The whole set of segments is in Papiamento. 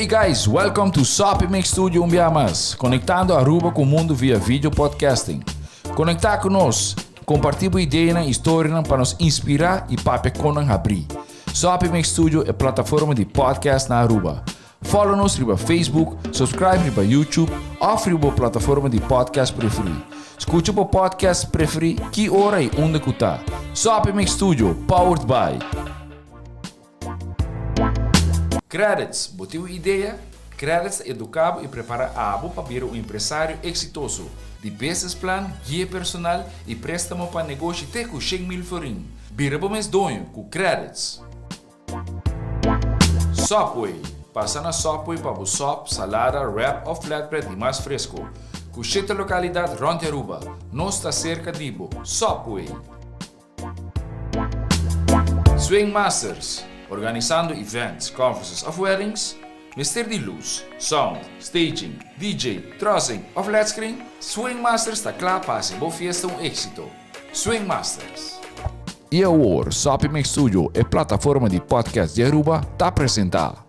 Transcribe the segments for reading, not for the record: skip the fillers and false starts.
Hey guys, welcome to Soppy Mix Studio un bia mas, conectando Aruba cu mundo via video podcasting. Conecta cu nos, comparti bo ideanan y storianan pa nos inspira y papia con nan habri. Soppy Mix Studio e plataforma di podcast na Aruba. Follow nos riba Facebook, subscribe riba YouTube of riba bo plataforma di podcast preferi. Scucha bo podcast preferi ki ora y unda cu ta. Soppy Mix Studio, powered by. Credits, Bo tin un idea? Credits ta educa bo y prepara abo pa bira un empresario exitoso. Di business plan, guia personal y prestamo pa negoshi te cu 100,000 florin. Bira bo mes doño cu Credits! Subway, Pasa na Subway pa bo sop, salada, wrap of flatbread di mas fresco. Cu shete localidad rond di Aruba. Nos ta cerca di bo. Subway! Swing Masters, Organisando events, conferences of weddings? Mester di luz, sound, staging, DJ, trussing of led screen? Swing Masters ta cla pa haci bo fiesta un exito. Swing Masters. Y awor, Soppy Mix Studio, e plataforma di podcast di Aruba, ta presenta.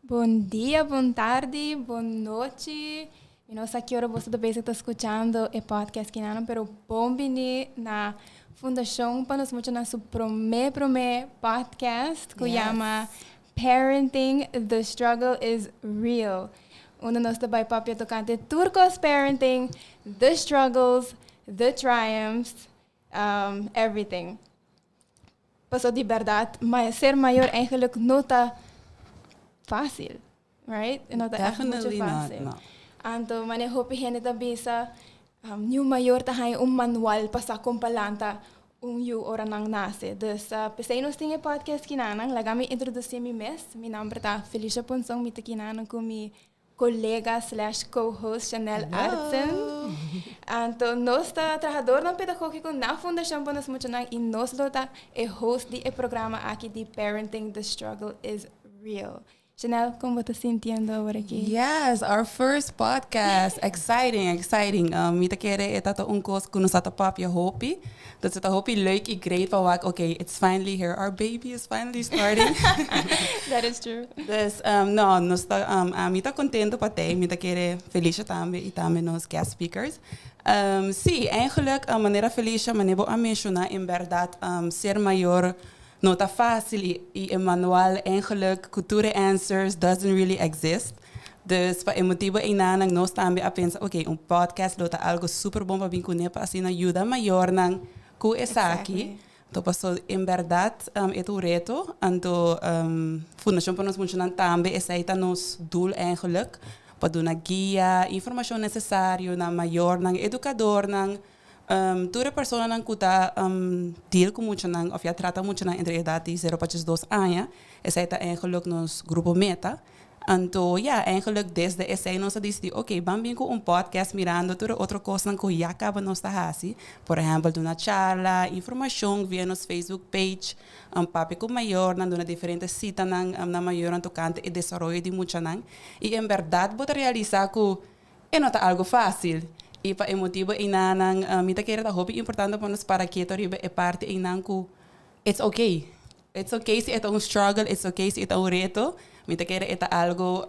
Bon dia, bon tardi, bon nochi. Mi no sa ki ora boso ta bezig ta skuchando e podcast kinanan, pero bon bini na Fundashon pa Nos Muchanan su promé promé podcast ku yama Parenting, The Struggle is Real. Unda nos ta bai papia tokante tur kos parenting, the struggles, the triumphs, everything. Paso di bèrdat, ser mayor eigenlijk no ta fásil, right? E no ta ègt muchu fásil. Anto manera hopi hende ta bisa, niun mayor ta haña un manual pa sa kon pa lanta un yu ora nan nase. Dus p'esei nos tin e podcast kinanan. Laga mi introdusí mi mes. Mi nòmber ta Felicia Ponson, mi ta kinanan ku mi kolega slash co-host Chanel Artsen. Anto nos ta trahadornan pedagógiko na Fundashon pa Nos Muchanan i nos lo ta e host di e programa aki di Parenting the Struggle is Real. Chanel, kon bo ta sintiendo awor aki? Yes, our first podcast. Exciting, exciting. Um, mi ta kere e ta ta un kos ku nos a ta papia hopi. Dus e ta hopi leuk i great pa wak, okay, it's finally here. Our baby is finally starting. That is true. Dus, um, no, nos ta, um, ami ta contento pa tei. Mi ta kere Felicia tambe i tambe nos guest speakers. Um, sí, eigenlijk, um, manera Felicia, manera bo a menciona, en berdad, um, ser mayor No ta fácil y y e manual eigenlijk cu tur e answers doesn't really exist. Dus pa e motibo einanan nos tambe a pensa ok un podcast lo ta algo super bon pa bin cune pa asina yuda mayornan cu esaki. Anto paso en berdad e ta un reto anto Fundacion pa nos Muchanan tambe esey ta nos doel eigenlijk pa duna guia, informacion necesario na mayornan, educadornan. Tur e personanan ku ta deal ku muchanan òf ya trata muchanan entre edat di sero pa diesdos aña, esei ta eigenlik nos grupo meta. Anto ya, eigenlik desde esei nos a disidí, oke, ban bin ku un podcast mirando tur e otro kosnan ku ya kaba nos ta hasi. Por ehèmpel, duna charla, informashon via nos Facebook page, papia ku mayornan, duna diferente sitanan na mayornan tokante e desaroyo di muchanan. I en bèrdat bo ta realisá ku E no ta algo fácil. I pa e motibu einanan mi ta kere ta hopi importante pa nos para keto riba e parti einan ku it's okay. It's okay si e ta un struggle, it's okay si e ta un reto. Mi ta kere e ta algo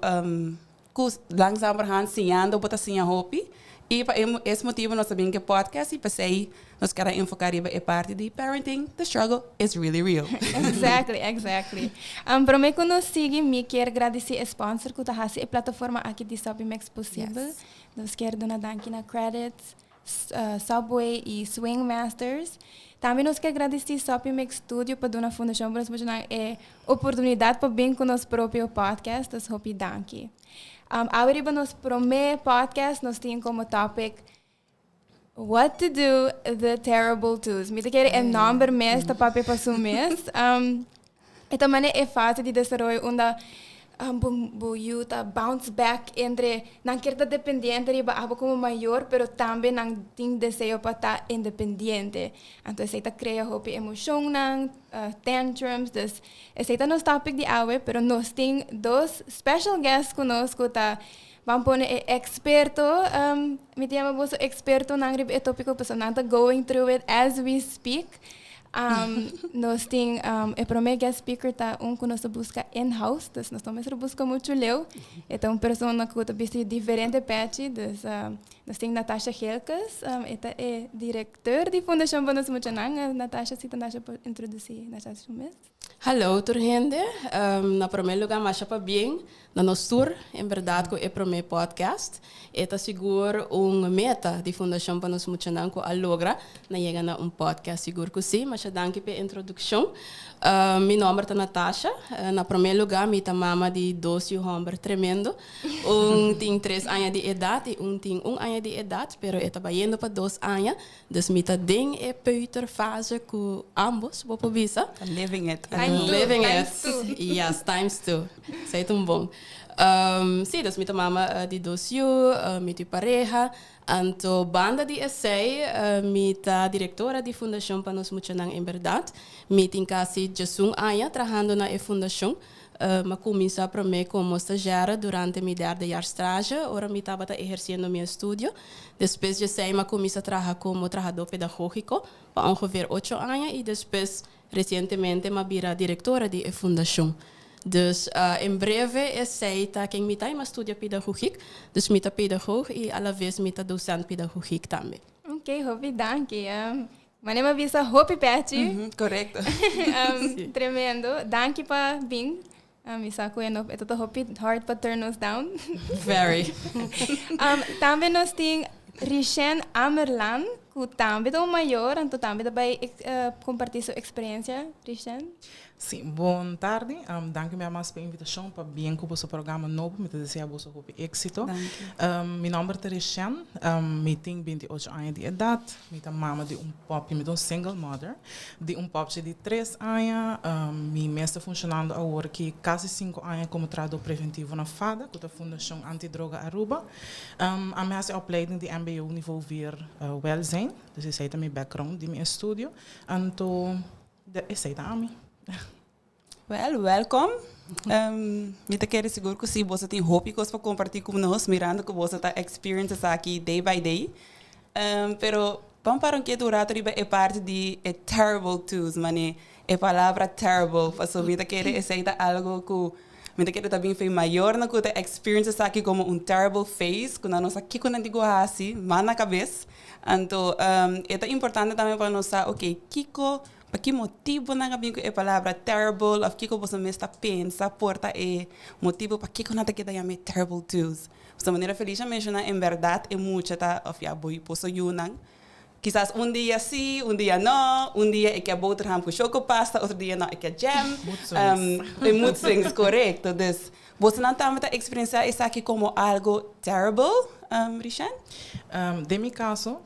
ku langzamerhand siñando bo ta siña hopi. I pa e es motibu nos ta bin ku e podcast i p'esei nos ker a enfoká riba e parti di parenting, the struggle is really real. Exactly, exactly. Promé ku nos sigui, mi kier gradisí e sponsor ku ta hasi e plataforma aki di Sopimex posibel. Yes. Nos kier duna danki na Credits, Subway i Swing Masters. Tambe nos kier gradisí Sopimex Studio pa duna Fundashon pa nos muchanan e oportunidat pa bin ku nos propio podcast. Dus hopi danki. Awe riba nos promé podcast nos tin komo topic. What to do the terrible twos. Mi ta kere e nomber mes ta papia pa su mes. E ta mane e fase di desaroyo unda bo bo yu ta bounce back entre nan kier ta dependiente riba abo como mayor pero tambe nan tin deseo pa ta independiente. Anto esei ta crea hopi emocionnan, tantrums, dus esei ta nos topic di awe pero nos tin dos special guests cu nos cu ta Ban pone e experto, mi ta yama boso expertonan riba e topico pasobra nan ta going through it as we speak. Nos tin e prome guest speaker ta un cu nos ta busca in-house, dus nos no mester busca mucho leu. E ta un persona cu ta bisti diferente pechi, dus nos tin Natasha Gilkes, e ta e directeur di Fundacion pa Nos Muchanan. Natasha, si Natasha por introduci Natasha su mes. Hallo tur hende, na prome luga masha pabien na nos tur en berdad cu e prome podcast. E ta sigur un meta di Fundacion pa nos muchanan cu a logra na yega na un podcast, sigur cu si. Masha danki p'e introduccion. Mi nomber ta Natasha, na prome luga mi ta mama di dos yu homber tremendo. Un tin tres aña di edad y un tin un aña di edad, pero e ta bayendo pa dos aña. Dus mi ta den e peuterfase ku ambos, bo por bisa. Living it. Times two. Living it. Times two. Yes, times two. Esei ta un bon. Sí, dus mi ta mama di dos yu, mi tin pareha. Anto banda di esei mi ta direktora di Fundashon pa Nos Muchanan en Bèrdat. Mi tin kasi djesun aña trahando na e fundashon. Mi a kuminsá promé komo stazjèra durante mi derde jaar stage, ora mi tabata ehersiendo mi estudio. Despues djesei mi a kuminsá traha komo trahadó pedagógiko pa ongeveer ocho aña i despues resientemente mi a bira direktora di e fundashon. Dus en breve esei ta ken mi ta i mi a studia pedagogik, dus mi ta pedagoog i alaves mi ta dosent pedagogik tambe. Oké, hopi danki. Mane mi a bisa hopi pechi. Korekto. Tremendo. Danki pa bin. Mi sa ku e no e ta hopi hard pa turn nos down. Very. Tambe nos tin Rishen Amerlan ku tambe ta un mayor anto tambe ta bai kompartí su eksperensia. Rishen. Sí, bon tardi. Danki un bia mas pa e invitashon pa bien ku boso programa nobo. Mi ta desea boso hopi éksito. Mi nòmber ta Rishen. Mi tin 28 aña di edat. Mi ta mama di un pòpchi, mi ta un single mother di un pòpchi di tres aña. Mi mes ta funshonando awor ki kasi sinku aña komo trahadó preventivo na FADA, ku ta Fundashon Anti Droga Aruba. Ami hasi opleiding di mbo nivo vier welzijn, dus esei ta mi background di mi estudio. Anto esei ta ami. Wel, welkom. Mi ta kere sigur ku si boso tin hopi kos pa kompartí ku nos, mirando ku boso ta experience esaki day by day. Pero ban para un ketu un rato riba e parti di e terrible twos, mane e palabra terrible, pasobra mi ta kere esei ta algo ku mi ta kere ta bin for e mayornan ku ta experience esaki komo un terrible phase, ku nan no sa kiko nan tin ku hasi, man na kabes. Anto e ta importante tambe pa nos sa, okay, kiko Pa ki motibu nan a bin ku e palabra terrible òf kiko boso mes ta pensa por ta e motibu pakiko nan ta keda yama e terrible twos? Pasobra manera Felicia a menshoná en bèrdat e mucha ta òf ya bo boso yunan kisas un dia sí un dia no, un dia e ke boterham ku shokopasta otro dia no e ke jam. Mood swings. E mood swings korekto. Dus bosonan tambe ta eksperensiá esaki komo algo terrible, Rishan? Den mi kaso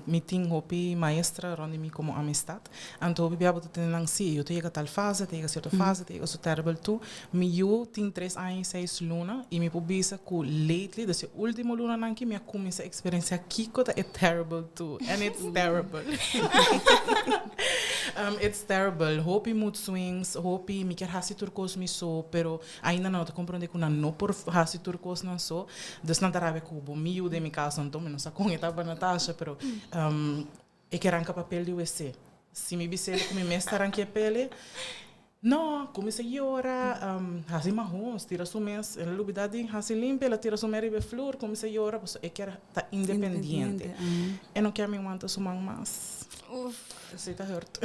Mi tin hopi maestra rond di mi como amistad. Anto hopi bia bo ta tene nan si, yo ta yega tal fase, ta yega cierto fase, ta yega su terrible two. Mi yu tin tres aña y seis luna y mi por bisa cu lately, dus e ultimo lunanan aki mi a cuminsa experiencia kico ta e terrible two and it's terrible. It's terrible. Hopi mood swings, hopi mi kier haci tur cos mi so, pero Ainda nan no ta comprende cu nan no por haci tur cos nan so. Dus nan ta rabia cu bo. Mi yu den mi casa anto, mi no sa con e ta pa Natasha, pero e ke ranca papel di wc. Si mi bis'el cu mi mes ta ranca e pele, no, cuminsa yora, haci mahos, tira su mes, el a lubida di haci limpia, el a tira su mes riba e flur, cuminsa yora, pasobra e kier ta independiente. E no kier mi wanta su man mas. Esei ta hurt.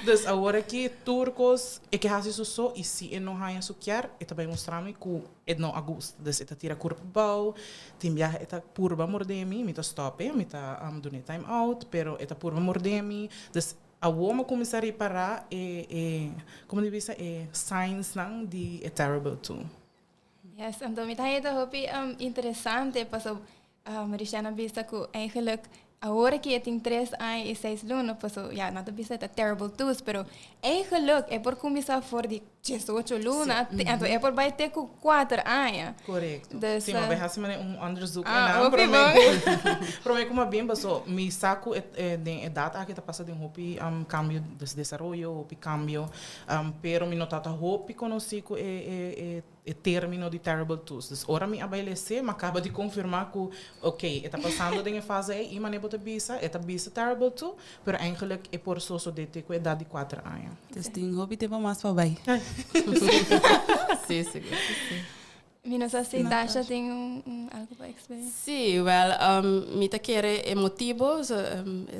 Dus awor aki tur kos e ke hasi su so i si e no haña su kier e ta bai mustra mi ku e no a gusta. Dus e ta tira kurp abou, tin biaha e ta purba morde mi, mi ta stop e, mi ta dun'e time out, pero e ta purba morde mi. Dus awor mi a kuminsá ripará e e komo di bisa e signsnan di e terrible two. Yes, anto mi ta haña ta hopi interesante pasobra. Richana a bisa ku eigenlijk awor ku e tin 3 aña i 6 luna, paso ya, nan ta bisa ta terrible twos, pero eigenlijk e por kuminsá for di 18 luna, anto e por bai te ku 4 aña. Korekto. Dus, Si, mas hasi un onderzoek Ah, en hopi promé ku bin paso mi sa ku den edat aki ta pasa den hopi kambio di desaroyo, hopi kambio, pero mi no ta hopi konosí ku e término di terrible twos. Dus ora mi a bai lesa, m'a kaba di konfirmá ku ok, e ta pasando den fase ei, i manera bo ta bisa, e ta bisa terrible two, pero eigenlijk e por sosodé te ku edat di 4 aña. Dus tin hopi tempu mas pa bai. Si, sigur. Si. Mi no sa si Tasha tin un algu pa eksperensiá. Si, well, mi ta kere e motibu, so,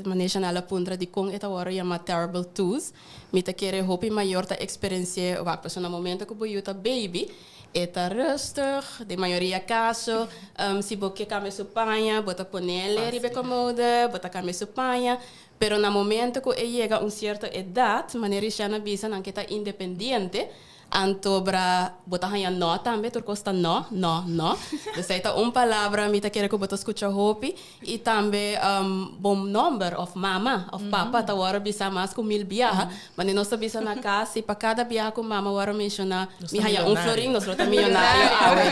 manera nan a puntra di kon e ta wòrdu yamá terrible twos. Mi ta kere hopi mayor ta eksperensiá, wak, paso na momento ku bo yu ta baby, e ta rustig, den mayoria kaso, si bo ke kambia su paña, bo ta pon'é riba komode, bo ta kambia su paña, pero na momento ku e yega un sierto edat, manera Richana a bisa, nan ke ta independiente, anto bra bo ta haña no tambe, tur kos ta no, no, no. Dus ei ta un palabra mi ta kere ku bo ta skucha hopi i tambe bo nòmber òf mama òf papa ta wòrdu bisa mas ku mil biaha. Wanneer nos ta bisa na kas, si pa kada biaha ku mama wòrdu menshoná, Nos mi ta haña un milionario. florin, nos lo ta milionario awe.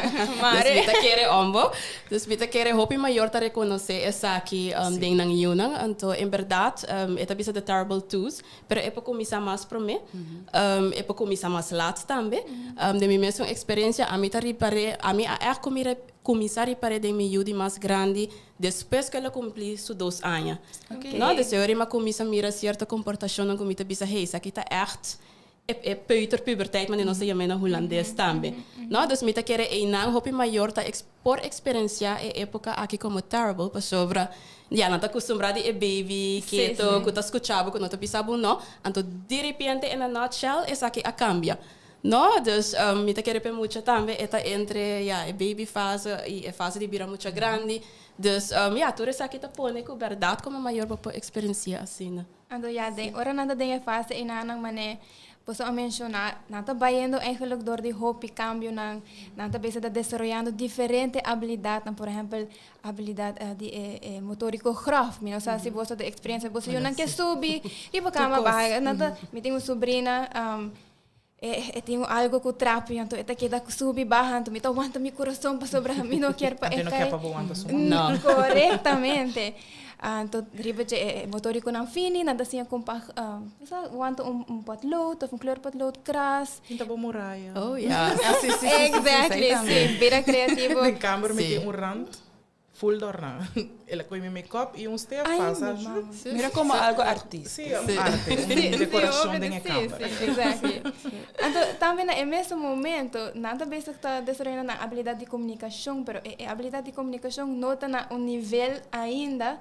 Dus mi ta kere ombo. Dus mi ta kere hopi mayor ta rekonosé esaki den nan yunan. Anto, en berdat, e ta bisa the terrible twos, pero e por kuminsá mas promé, e por kuminsá mas lat tambe. Den mi mes eksperensia, ami ta ripar'é, ami a echt kuminsá ripar'é den mi yu di mas grandi despues ku el a kumpli su 2 aña. No, dus eu m'a kuminsá mira sierto komportashon ku mi ta bisa, hey, esaki ta echt e peuterpuberteit, maar nos ta yam'é na hulandes tambe. No, dus mi ta kere einan hopi mayor ta por eksperensiá e époka aki komo terrible, pasobra ya nan ta akustumbrá di e baby ketu, ku ta skucha bo, ku no ta bisa bo no, anto di repente in a nutshell esaki a kambia. No, dus mi ta kere pe mucha tambe e ta entre ja, e baby fase i e fase di bira mucha grandi. Dus ja, tur esaki ta pone ku berdat komo mayor bo por eksperensiá asina. Anto ja, den ora nan ta den e fase einan manera boso a menshoná, nan ta bayendo eigenlijk door di hopi kambionan, nan ta bezig ta desaroyando diferente abilidatnan, por ehèmpel, abilidat di e motóriko grof. Mi no sa si boso ta eksperensia, boso yunan ke subi riba kama baha. Nan ta, mi tin un sobrina, e tin algu ku trapi, anto e ta keda subi baha, anto mi ta wanta mi kurason pasobra mi no kier pa Anto e no kai. kier pa bo wanta su. No. Korektamente. Anto riba dje e motórikonan fini, nan ta siña kon pa sa wanta un potlood òf un kleurpotlood kras. Pinta bo muraya. Oh ja. Ah, si, Exactly, tambe. si, bira kreativo. Den kamber mi Si. tin un rand full dorná. El a kohe mi make-up i un stef Ai, pasa. mi mama. Mira komo algu artístiko. Si, un arte, un dekorashon den e kamber. Si, exactly. Anto, tambe na e mesun momento, nan ta bezig ta desaroyando nan abilidat di komunikashon, pero e abilidat di komunikashon no ta na un nivel ainda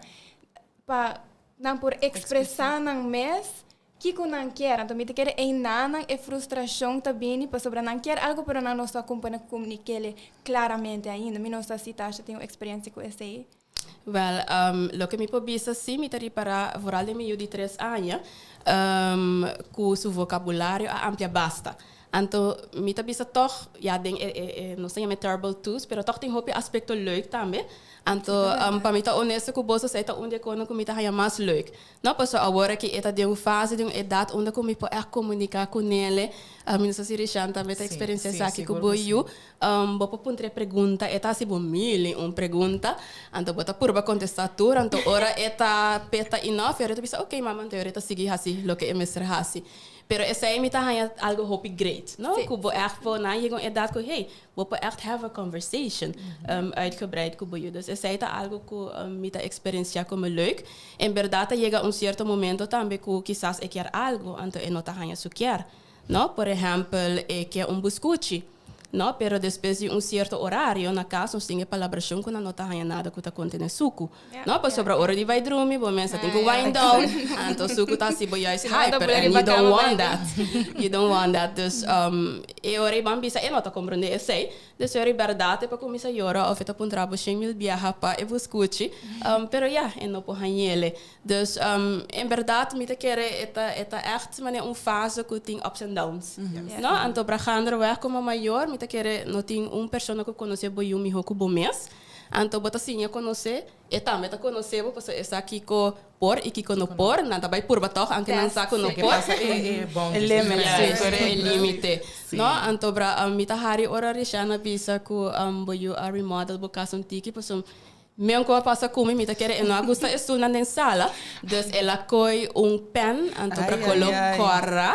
pa nan por ekspresá nan mes kiko nan kier. Anto, mi ta kere einan e frustrashon ta bini pasobra nan kier algu, pero nan no sa kon pa komunik'é klaramente ainda. Mi no sa si Tasha tin un eksperensia ku esei. Wel, loke mi por bisa si, mi ta ripará vooral den mi yu di 3 aña, ku su vokabulario a amplia basta. Anto, mi ta bisa toch, ja, den, nos ta yam'é terrible twos, pero toch tin hopi aspekto leuk tambe. Anto, pa mi ta honesto ku boso, esei ta un di e kosnan ku mi ta haña mas leuk. No, paso awor ku e ta den un fase, di un edat unda ku mi por echt komuniká kuné. Mi no sa si Richan tambe ta eksperensiá esaki ku sigur bo ku si. yu. Bo por puntr'é pregunta, e ta hasi bo mil i un pregunta. Anto bo ta purba kontestá tur, anto ora e ta peta enough, e ta bisa, ok mama, anto e ta sigui hasi loke e mester hasi. Pero esei mi ta haña algu hopi great, no? Ku bo echt por nan yega un edat ku hey, bo por echt have a conversation uitgebreid ku bo yu. Dus esei ta algu ku mi ta eksperensiá komo leuk. En berdat ta yega un sierto momento tambe ku kisas e kier algu, anto e no ta haña su kier. No? Por ehèmpel, e ke un buskuchi. No? Pero despues di un sierto orario na kas nos tin e palabrashon ku nan no ta haña nada ku ta kontené suku. No? Pasobra ora di bai drumi, bo mester tin ku wind down. Anto suku ta hasi bo juist Si no, ta hyper bula and riba you don't kama want bai. that. You don't want that. Dus e ora ei ban bisa e no ta komprondé esei. Dus e ora ei bèrdat e por kuminsá yora òf e ta puntra bo shen mil biaha pa e buskuchi. Pero ja, e no por hañ'é. Dus en berdat mi ta kere e ta echt manera un fase ku tin ups and downs. No? Anto gaandeweg komo mayor mi ta kere no tin un persona ku konosé bo yu mihó ku bo mes. Anto bo ta siña konosé, e tambe ta konosé bo pasobra e sa kiko por i kiko no por. Nan ta bai purba tòg anke nan sa ku no por. E limit, E limite. No? Anto bra mi ta hari ora Rishana bisa ku bo yu a remodel bo kas un tiki pasobra Meun ku a pasa ku mi, mi ta kere e no a gusta e stulnan den sala, dus el a koi un pen anto pra kolo kòrá,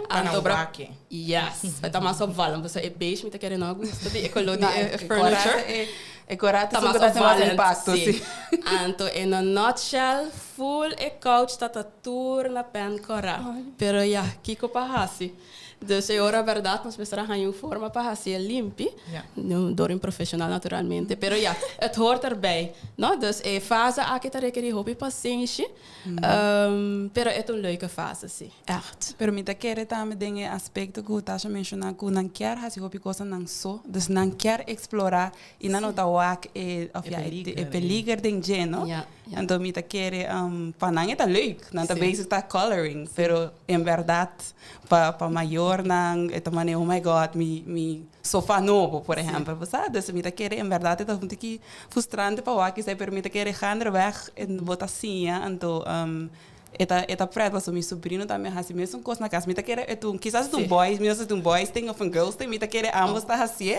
anto pra Yes, e ta mas opvallend, pasobra e beige mi ta kere no a gusta di e kolo di e furniture. E kòrá ta mas opvallend, si. Anto in a nutshell, full e couch ta ta tur na pen kòrá. Pero ya, kiko pa hasi? Dus e ora berdad nos mester a haña un forma pa hacié limpi, door un profesional naturalmente, pero ya, het hoort erbij, no? Dus e fase aki ta rekerí hopi pasenshi, pero e ta un leuke fase si, echt. Pero mi ta kere tambe den e aspecto cu Tasha menciona cu nan kier haci hopi cosa nan so, dus nan kier explora y nan no ta wak e, of ya, e peliger den dje, no? Anto mi ta kere pa nan e ta leuk, nan ta bezig ta coloring, pero en berdad pa pa mayornan e ta mane oh my God mi mi sofa nobo por ehempel bo sa, dus mi ta kere en berdad e ta un tiki frustrante pa wak esei pero mi ta kere gaanderweg bo ta siña anto e ta e ta pret pasobra mi sobrino tambe a hasi mesun kos na kas mi ta kere e ta un kisas e ta un boys mi no sa si ta un boys thing of un girls thing mi ta kere ambos ta hasié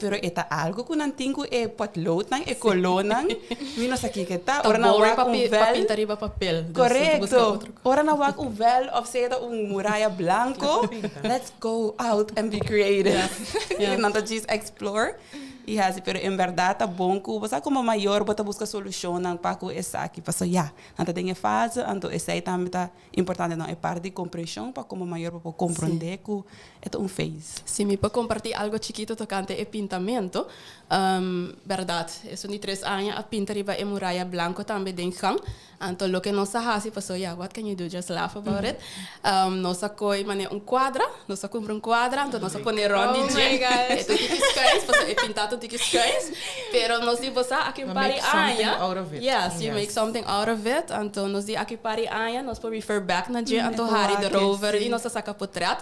pero e ta algo ku nan tin ku e potloodnan e kolónan mi no sa kiko e ta Ta ora nan boring wak un pa pa vel pinta riba papel dus nan ta buska korekto otro kos. ora nan wak un vel òf sea ta un muraya blanko let's go out and be creative nan ta djis explore. I hasi, pero en bèrdat ta bon ku bo sa komo mayor bo ta buska solushonnan pa ku esaki, pasobra ya, nan ta den e fase, anto esei tambe ta importante, no? E parti di komprenshon pa komo mayor bo por komprondé ku e ta un phase. Si mi por kompartí algo chikito tokante e pintamento, bèrdat, esun di tres aña a pinta riba e muraya blanko tambe den gang, Anto loke nos a hasi paso ya what can you do just laugh about it nos a koy mane un cuadra nos a cumpra un cuadra anto nos a pone rond di dje e ta un tiki schuins paso e pinta ta un tiki schuins pero nos di bo sa aki un par di aña yes you make something out of it anto nos di aki un par di aña nos por refer back na dje anto hari erover y nos a saca potret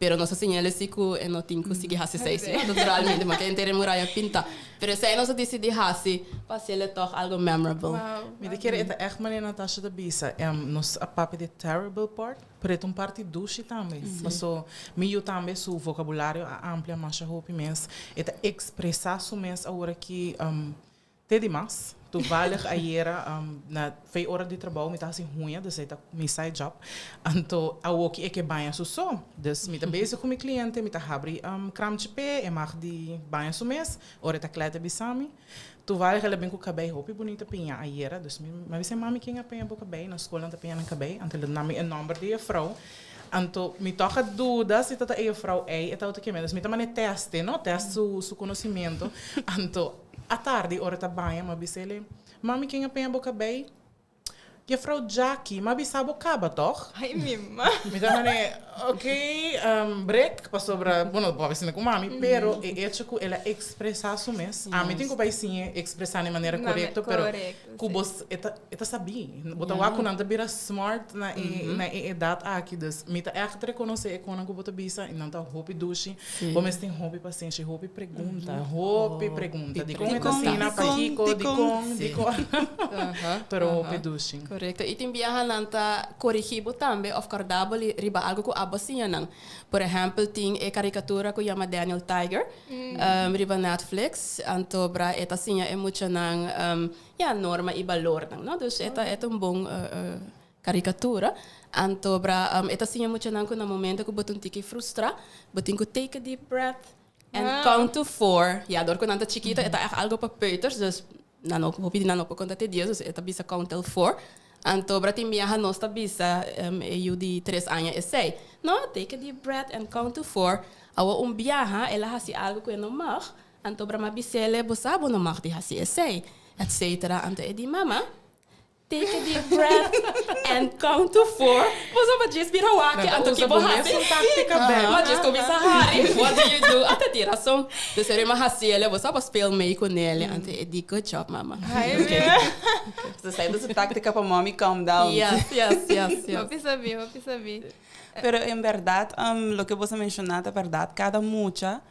Pero nos a siña el si ku e no tin ku sigui hasi esei, si no? Naturalmente, ma ke henter e muraya pinta. Pero esei nos a disidí hasi pa hasiel e tòg algo memorable. Mi ta kere e ta ègt manera Natasha ta bisa, nos a papia di e terrible part, pero e ta un parti dushi tambe. Paso mi yu tambe su vocabulario a amplia masha hopi mes. E ta expresa su mes awor aki. Te di mas. Toevallig ayera na vei ora di trabou mi ta hasi huña, dus ei ta mi side job. Anto awoki e ke baña su so. Dus mi ta bezig ku mi kliente, mi ta habri kramchi p'e, e mag di baña su mes. Ora e ta kla e ta bisa mi. Toevallig el a bin ku kabei hopi bunita piña ayera, dus mi a bisa e mami ken a peña bo kabei, na skol nan ta peña nan kabei. Anto el a duna mi e nòmber di e frou. Anto mi tòg a duda si ta ta e jufrou ei e tabata keme. Dus mi ta manera tèst e, no? Tèst su konosimento. Anto. Atardi ora ta baña m'a bisa el'e, Mami ken a peña bo kabei? Jefrouw Jackie, m'a bisa bo kaba tòg? Ai mi ma. Mi ta mane, ok, brek, pasobra, bueno, bo a bisa ku mami, pero e echo ku el a ekspresá su mes, ami tin ku bai siñ'e ekspresá na e manera korekto, pero ku bo, e ta, e ta sabí. Bo ta wak ku nan ta bira smart na e, na e edat aki, dus mi ta ègt rekonosé e konan ku bo ta bisa i nan ta hopi dushi. Bo mes tin hopi pasenshi, hopi pregunta, hopi pregunta. Dikon e ta asina, pakiko, dikon, dikon. Pero hopi dushi. Korekto. I tin biaha nan ta korigí bo tambe òf kòrda bo riba algu ku abo siña nan. Por ehèmpel, tin e karikatura ku yama Daniel Tiger riba Netflix. Anto bra e ta siña e muchanan ya norma i balornan, no? Dus e ta e ta un bon Karikatura. Anto bra e ta siña muchanan ku na momento ku bo ta un tiki frustrá, bo tin ku take a deep breath and count to four. Ya, dor ku nan ta chikito e ta ègt algu pa peuters, dus nan no hopi di nan no por konta te dies, dus e ta bisa count till four. Anto bra tin biaha nos ta bisa e yu di tres aña esei, no, take a deep breath and count to four. Awor un biaha el a hasi algu ku e no mag, anto bra m'a bis'el, bo sa bo no mag di hasi esei, etcetera. Anto e di, mama, Take a deep breath and count to four. Bo sa pa djis bira wak anto ki bo hasi? Ma djis kuminsá hari. What do you do? Ata tin rason. Dus e rima hasi el, bo sa bo speel mee ku nel. Anto e di good job mama. So esei ta su táktika pa mommy calm down. Yes, yes, yes, yes. Hopi sabí, hopi sabí. Pero en bèrdat loke bo sa menshoná ta bèrdat. Kada mucha.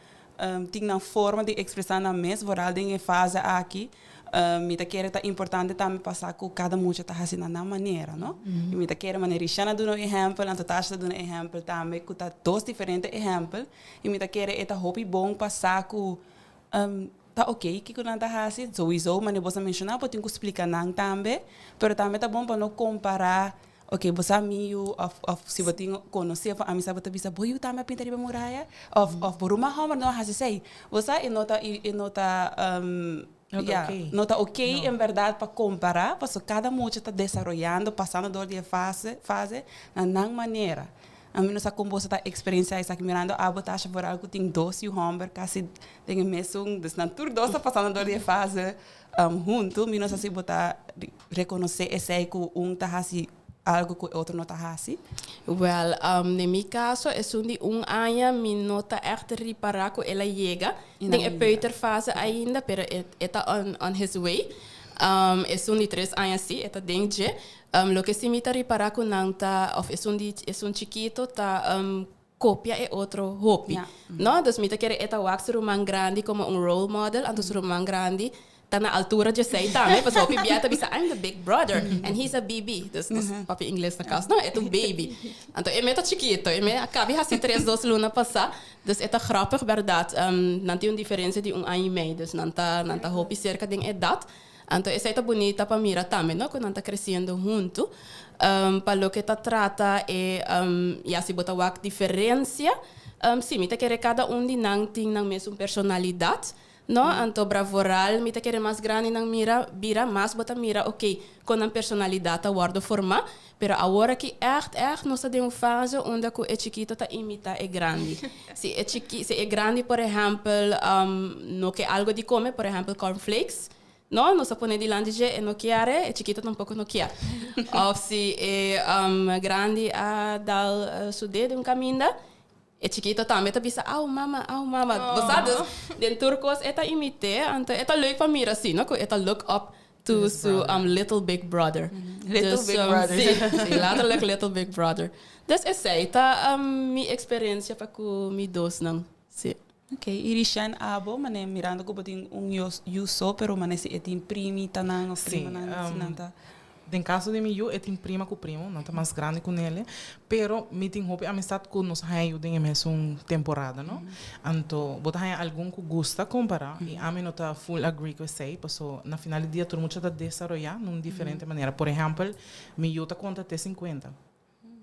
Tin nan forma di expresa nan mes, vooral den e fase aki. Mi ta kere ta importante tambe pa sa cu cada mucha ta haci na nan manera, no? Y mi ta kere manera Rishana a duna un ehempel, anto Tasha ta duna ehempel tambe, cu ta dos diferente ehempel. Y mi ta kere e ta hopi bon pa sa cu ta ok kico nan ta haci, souiso manera bo a menciona bo tin cu splica nan tambe, pero tambe ta bon pa no compara. Ok, bo sa mi yu of of si bo tin konosé of amistad bo ta bisa bo yu tambe a pinta riba muraya of of bo ruman hòmber no a hasi esei. Bo sa e no ta e no ta No ta ya oké. no ta oké No. en bèrdat pa kompará pasobra kada mucha ta desaroyando pasando dor di e fase fase na nan manera. Ami no sa kon boso ta eksperensiá esaki mirando abo Tasha vooral ku tin dos yu hòmber kasi den e mesun dus nan tur dos ta pasando dor di e fase huntu. Mi no sa si bo ta Rekonosé esei ku un ta hasi algu ku e otro no ta hasi? Wèl, den mi kaso, esun di un aña mi no ta ègt ripará ku el a yega den e peuterfase ainda, pero e e ta on on his way. Esun di tres aña sí, e ta den dje. Loke sí mi ta ripará ku nan ta, òf esun di esun chikito ta kopia e otro hopi. No? Dus mi ta kere e ta wak su ruman grandi komo un role model, anto su ruman grandi ta na altura djesei tambe, pasobra hopi bia ta bisa I'm the big brother and he's a BB. Dus nos papia ingles na kas, no, e ta un baby. Anto e me ta chikito, e me a kabi hasi tres dos luna pasá, dus e ta grappig bèrdat. Nan tin un diferensia di un aña i mei, dus nan ta nan ta hopi serka den edat. Anto esei ta bunita pa mira tambe, no, ku nan ta kresiendo huntu. Pa loke ta trata e, ya si bo ta wak diferensia, si, mi ta kere kada un di nan tin nan mesun personalidat, no. Anto bravoral mi ta kere mas grandi nan mira, bira, mas bo ta mira, oke, kon nan personalidat ta wòrdu formá. Pero awor aki ègt, ègt nos ta den un fase unda ku e chikito ta imitá e grandi. Si e chiki, si e grandi por ehèmpel no ke algu di kome, por ehèmpel cornflakes, no, nos a pone dilanti dje, e no kier e, e chikito tampoko no kier. Òf si e grandi a dal su dedo un kaminda, e chikito tambe ta bisa, au mama, au mama. Bo sa, dus den tur kos e ta imit'é, anto e ta leuk pa mira asina, no, ku e ta look up to su little big brother. Little Dus, big brother. Sí, sí, letterlijk little big brother. Dus esei ta mi eksperensia pa ku mi dosnan, sí. Ok, i Rishan abo, mane mirando ku bo tin un yu so, pero mane si e tin primitanan of Sí, primanan, si nan ta. Den kaso di mi yu, e tin prima ku primo, nan ta mas grandi ku nele, pero mi tin hopi amistat ku nos haña yu den e mesun temporada, no? Anto bo ta haña algun ku gusta kompará i ami no ta full agree ku esei, paso na final di dia tur mucha ta desaroyá na un diferente manera. Por ehèmpel, mi yu ta konta te sinkuenta,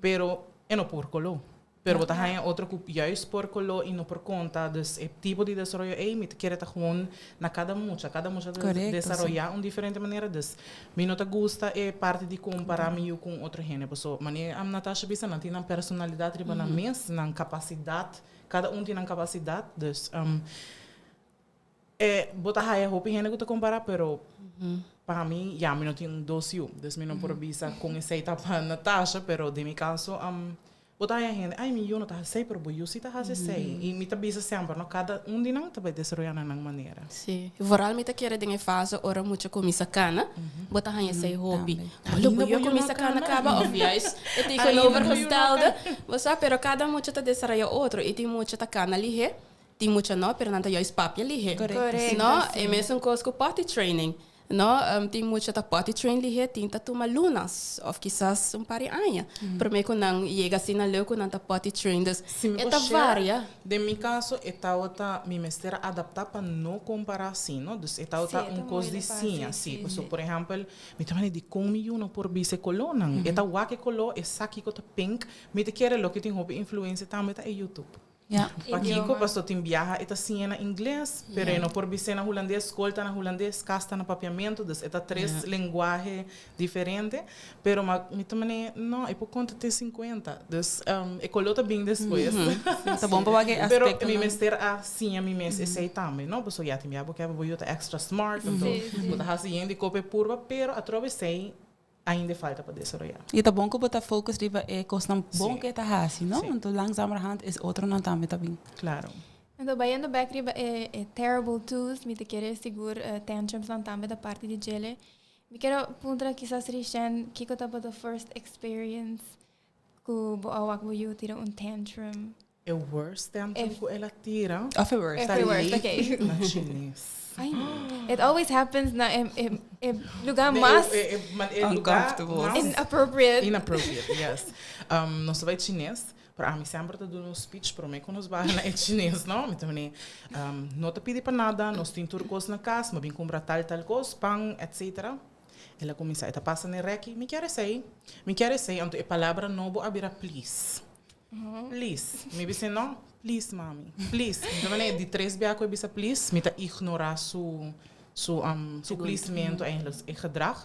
Pero e no por koló. Pero bo ta haña otro ku juist por koló i no por konta. Dus e tipo di desaroyo ei mi ta kere ta gewoon na kada mucha. Kada mucha ta desaroyá un diferente manera. Dus mi no ta gusta e parti di kompará mi yu ku un otro hende. Paso manera Natasha bisa nan tin nan personalidat riba nan mes, nan kapasidat. Kada un tin nan kapasidat. Dus E bo ta haya hopi hende ku ta kompará, pero pa mi ya mi no tin un dos yu. Dus mi no por bisa kon esei ta pa Natasha, pero den mi kaso bo ta haya hende, ai mi yu no ta hasi esei, pero bo yu si ta hasi esei. I mi ta bisa semper, no, kada un di nan ta bai desaroyá na nan manera. Sí. Vooral mi ta kere den e fase ora mucha kuminsá kana, bo ta haña esei hopi. Olo bo yu a kuminsá kana kaba òf juist e tegenovergestelde. Bo sa, pero kada mucha ta desaroyá otro i tin mucha ta kana lihé. Tin mucha no, pero nan ta juist papia lihé. Correcto. No, e mesun kos ku potty training. No, tin mucha ta potty train lihé, tin ta tuma lunas of kisas un par di aña promé ku nan yega asina leu ku nan ta potty train. Dus Si mi e por ta share, varia. den mi kaso e tabata mi mester a adaptá pa no kompará así, no. Dus e tabata Sí, e un ta kos muy di fácil, siña, sí. sí. Pasobra, por ehèmpel, mi ta manda dikon mi yu no por bisa e kolónan. E ta wak e koló, e sa kiko ta pink. Mi ta kere loke tin hopi influensia tambe ta e YouTube. Ja. Pakiko? Paso tin biaha e ta siña na ingles, pero e no por bis'é na hulandes, skol ta na hulandes, kas ta na papiamentu, dus e ta tres lenguahe diferente. Pero ma mi ta manera, no, e por konta te sinkuenta. Dus e koló ta bin despues. Ta bon pa wak e Pero aspektonan. mi mester a siña mi mes esei tambe, no? Pasobra ya tin biaha bo ke bo yu ta extra smart, anto bo ta hasi yen di kope purba, pero atrobe esei Ainda e falta pa desaroyá. I ta bon ku bo ta focus riba e kosnan bon ku e ta hasi, no? Sí. Anto langzamerhand es otronan tambe ta bin. Claro. Anto bayendo bek riba e e terrible twos, mi ta kere sigur tantrumsnan tambe ta parti di djele. Mi kere puntra kisas Rishen kiko tabata first experience ku bo a wak bo yu tira un tantrum? E worst tantrum ku el a tira. Of e worst. E worst, okay. Na Chines. Ay, it always happens na e, e, e lugar mas E, e, e lugar uncomfortable. mas inappropriate. Inappropriate, yes. Nos bai Chines, pero ami semper ta duna un speech promé ku nos bai na e Chines, no? Mi ta mane, no ta pidi pa nada, nos tin tur kos na kas, mi a bin kumpra tal tal kos, pan, etcetera. El a kuminsá, e ta pasa na e rèki, mi kier esei, mi kier esei, anto e palabra nobo a bira please. Please. Mi bisa no, please mami, please. Mi ta manera di tres bia ku e bisa please, mi ta ignorá su su su pleasementu eigenlijk, e gedrag.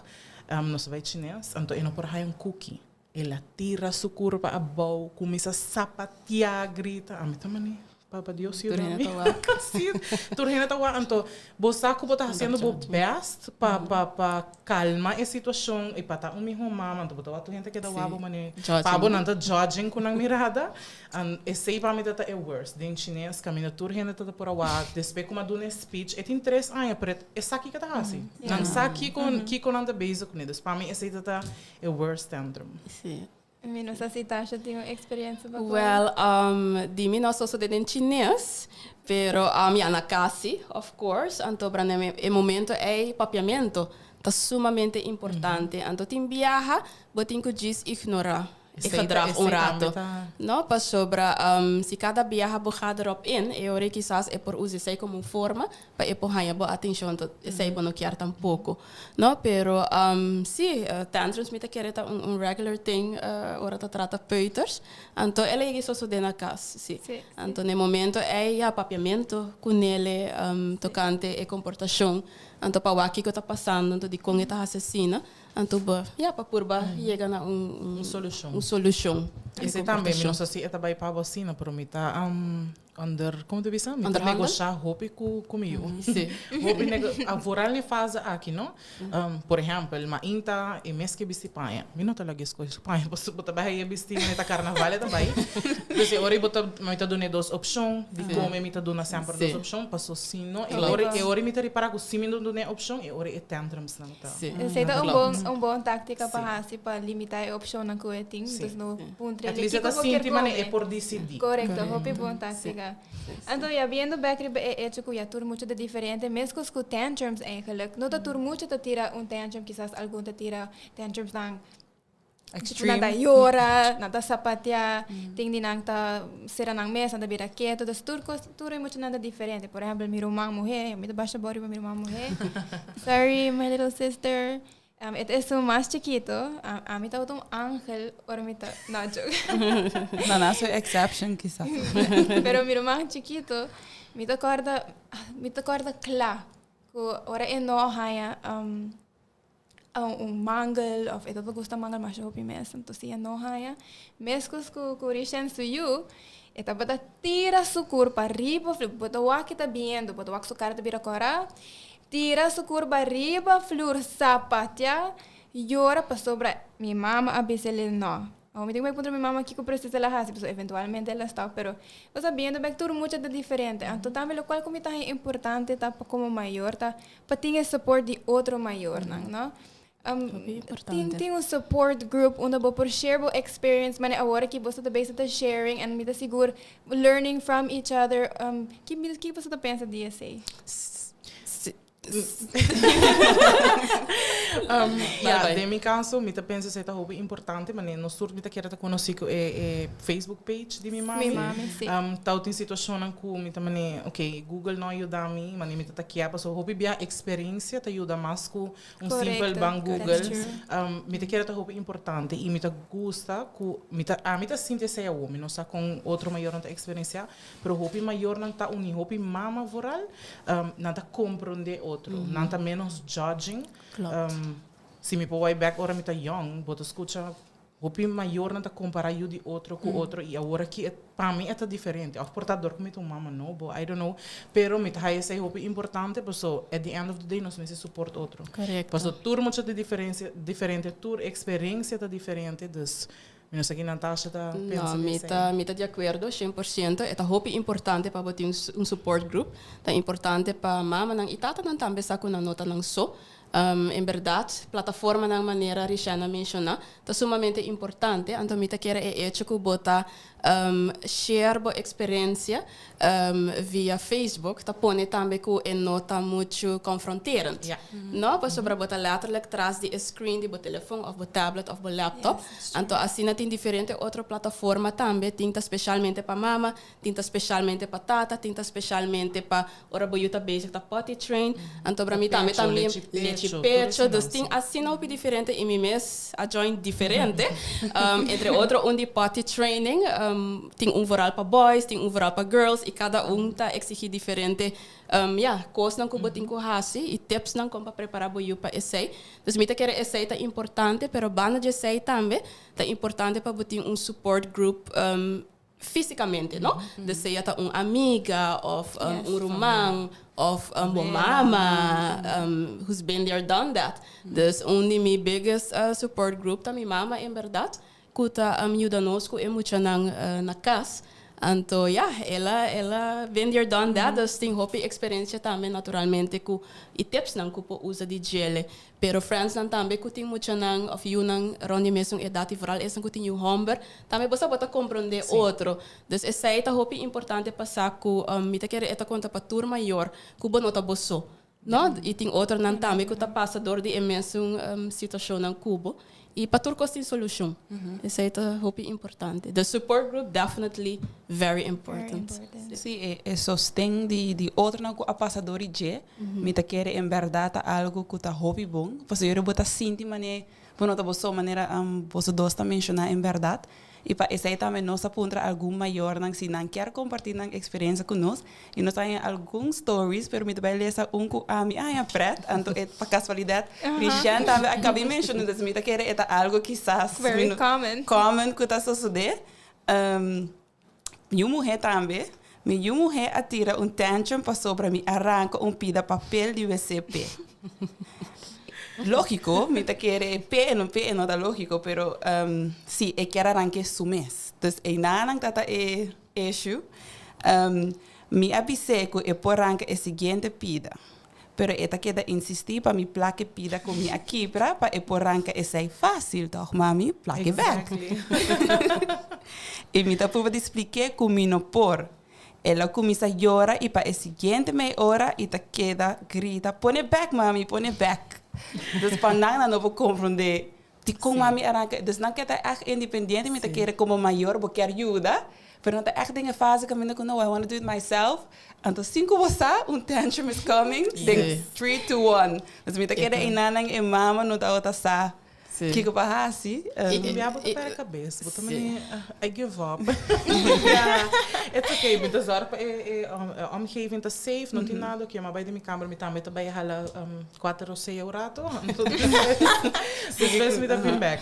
Nos a bai chines, anto e no por haya un cookie. El a tira su kurpa abou, kuminsá sapateá, grita. Ami ta manera, Papa Dios Tur yuda hende mi. ta wak. Sí, tur hende ta wak. Anto bo sa ku bo ta hasiendo bo best pa pa pa kalma e situashon i pa ta un mihó mama. Anto bo ta wak tur hende keda wak bo manera pa bo nan ta judging ku nan mirada. An esei pa mi ta ta e worst. Den chines kaminda tur hende ta ta por a wak. Despues ku mi a duna e speech, e tin tres aña pero e sa kiko ta hasi. Nan sa kiko kiko nan ta bezig kuné. Dus pa mi esei ta ta e worst tantrum. Sí. Mi no sa si Tasha tin un experiencia pa cu. Well, di mi no a sosode den chines, pero ya na casi, of course. Anto bra na e momento ey papiamento ta sumamente importante. Anto tin biaha bo tin cu djis ignora e gedrag un rato. No, pasobra si cada biaha bo ga erop in, e ora kisas e por usa esey como un forma pa e por haña bo atencion, anto esey bo no kier tampoco, no? Pero si, tantrums mi ta kere ta un regular thing ora ta trata peuters, anto el a yega sosode na cas, si. Anto na e momento ey ya papiamento cu nele tocante e comportacion, anto pa wak kico ta pasando, anto dicon e ta haci asina, anto bo ya pa purba yega na un Un solucion. un solucion. Esey tambe, mi no sa si e ta bay pa bo asina, pero mi ta Under, como ta bisa? Mi ta Onderhandel? negosha hopi cu cu mi yu. Sí. Hopi nego, a vooral e fase aki, no? Por ehempel, mainta e mes ke bisti paña. Mi no ta laga e scoge su paña, pasobra bo ta bai haye bisti manera ta carnaval e ta bai. Dus e ora bo ta, mi ta dun'e dos opcion, di come mi ta duna semper dos Sí. opcion, paso si no, e Klopt. ora, e ora mi ta ripara cu si mi no dun'e opcion, e ora e tantrums nan ta. Sí. Esei ta un Klopt. bon, un bon táctica pa Sí. haci pa limita e opcionnan cu e tin. Sí. Dus no puntra At least e kiko ta bo kier sinti manera e come. por dicidi. Correcto, hopi bon táctica. Anto ya biendo bek riba e hecho cu ya tur mucha ta diferente, mescos cu tantrums eigenlijk. No ta tur mucha ta tira un tantrum, kisas algun ta tira tantrums nan tipo nan ta yora, nan ta sapatea, tin di nan ta cera nan mes, nan ta bira keto. Dus tur cos, tur e muchanan ta diferente. Por ehempel, mi ruman muhe, mi ta basha bo riba mi ruman muhe. Sorry, my little sister. E ta esun mas chikito. Ami tabata un angel ora mi ta, no, joke. No, nan su exception kisas. Pero mi ruman chikito, mi ta corda, mi ta corda cla cu ora e no haya un mangel of e tabata gusta mangel masha hopi mes, anto si e no haya, mescos cu cu Rishen su yu, e tabata tira su curpa riba, bo ta wak ke ta biendo, bo ta wak su cara ta bira cora, Tira su curba riba flur sapatia yora pasobra mi mama a bisa el no. Awor mi tin ku bai puntra mi mama kiko presis el a hasi pasobra eventualmente el a stop pero bo sa biendo bek tur mucha ta diferente anto tambe lokual ku mi ta haña importante ta pa komo mayor ta pa tin e support di otro mayornan no. Tin tin un support group unda bo por share bo experience manera awor aki boso ta bezig ta sharing en mi ta sigur learning from each other. Ki ki boso ta pensa di esei? Ya, den mi caso mi ta pensa esei ta hopi importante manera nos tur mi ta kere ta conoci cu e Facebook page di mi mami. Mi mami, si. Tau tin situacionnan cu mi ta manera ok Google no a yuda mi manera mi ta ta kia pasobra hopi bia experiencia ta yuda mas cu Un simpel ban Google. Mi ta kere ta hopi importante y mi ta gusta cu mi ta ami ta sinti esey awo. Mi no sa con otro mayornan ta experiencia, pero hopi mayornan ta uni, hopi mama vooral, nan ta comprende otro. Nan ta menos judging. Si mi por wai back ora mi ta young, bo ta scucha Hopi mayornan ta kompará yu di otro ku otro i awor aki e pa mi e ta diferente. Òf por ta dor ku mi ta un mama nobo, I don't know. Pero mi ta haya esei hopi importante paso at the end of the day nos mester support otro. Korekto. Paso tur mucha ta diferensia diferente, tur eksperensia ta diferente, dus mi no sa ki Natasha ta pensa No, di mi esei. ta mi ta di akuerdo 100%. E ta hopi importante pa bo tin un support group. Ta importante pa mamanan i tatanan tambe sa ku nan no ta nan so. En bèrdat, plataformanan manera Rishana menshoná ta sumamente importante, anto mi ta kere e echo ku bo ta Share bo experiencia via Facebook ta pone tambe cu e no ta mucho confronterend. No, pasobra bo ta letterlijk tras di e screen di bo telefon of bo tablet of bo laptop. Anto asina tin diferente otro plataforma tambe, tin ta specialmente pa mama, tin ta specialmente pa tata, tin ta specialmente pa ora bo yu ta bezig ta potty train. Anto bra mi tambe ta mi lechi pecho, dus tin asina hopi diferente y mi mes a join diferente. Entre otro un di potty training, tin un vooral pa boys, tin un vooral pa girls y cada un ta exigi diferente ya, kosnan ku bo tin ku hasi i tipsnan kon pa prepará bo yu pa esei. Dus mi ta kere esei ta importante, pero banda di esei tambe ta importante pa bo tin un support group físikamente, no? Dus sea ta un amiga òf un ruman òf bo mama who's been there done that. Dus un di mi biggest support group ta mi mama en bèrdat. Ku ta yuda nos ku e muchanan na kas. Anto ya, el a el a been there done that, dus tin hopi eksperensia tambe naturalmente ku e tipsnan ku por usa di djele. Pero friendsnan tambe ku tin muchanan òf yunan rònt di mesun edat i vooral esnan ku tin yu hòmber, tambe bo sa bo ta komprondé otro. Dus esei ta hopi importante pa sa ku mi ta kere e ta konta pa tur mayor ku bo no ta bo so. No, i tin otronan tambe ku ta pasa dor di e mesun situashonnan ku bo. I pa tur kos tin solushon. Esei ta hopi importante. The support group definitely very important. Sí, e e sosten di di otronan ku a pasa dor di dje, mi ta kere en bèrdat ta algu ku ta hopi bon. Pasobra bo ta sinti manera bo no ta bo so, manera boso dos ta menshoná en bèrdat. I pa esei tambe nos a puntra algun mayornan si nan kier kompartí nan eksperensia ku nos. I nos a haña algun stories, pero mi ta bai lesa un ku ami a haña prèt, anto e pa kasualidat Rishan tambe a kabi menshoná, dus mi ta kere e ta algu kisas Very common. common ku ta sosodé. Mi yu muhé tambe, mi yu muhé a tira un tantrum pasobra mi a ranka un pida papel di wc p'e. Lógiko, mi ta kere p'e no p'e no ta lógiko, pero si e kier a rank'é su mes. Dus einanan ta ta e issue. Mi a bis'é ku e por ranka e siguiente pida. Pero e ta keda insistí pa mi plak e pida ku mi a kibra pa e por ranka esei fásil, tòg mami? Plak e bèk. I mi ta pruba di splik'é ku mi no por. El a kuminsá yora i pa e siguiente mei ora i ta keda grita, Pone bèk, mami, pone bèk! Dus pa nan, nan no por komprondé Dikon mami a ranka? Dus nan ke ta ègt independiente, mi ta kere komo mayor bo kier yuda, pero nan ta ègt den e fase kaminda ku no, I wanna do it myself. Anto sin ku bo sa, un tantrum is coming den three, two, one. Dus mi ta kere einan nan e mama no tabata sa kiko pa hasi. Un bia bo ta perde kabes, bo ta mane I give up. Yeah, it's okay, mi ta zorg pa e omgeving ta safe, no tin nada oke, m'a bai den mi kamber mi tambe ta bai hala Cuater rosea un rato, anto despues, despues mi ta bin bek.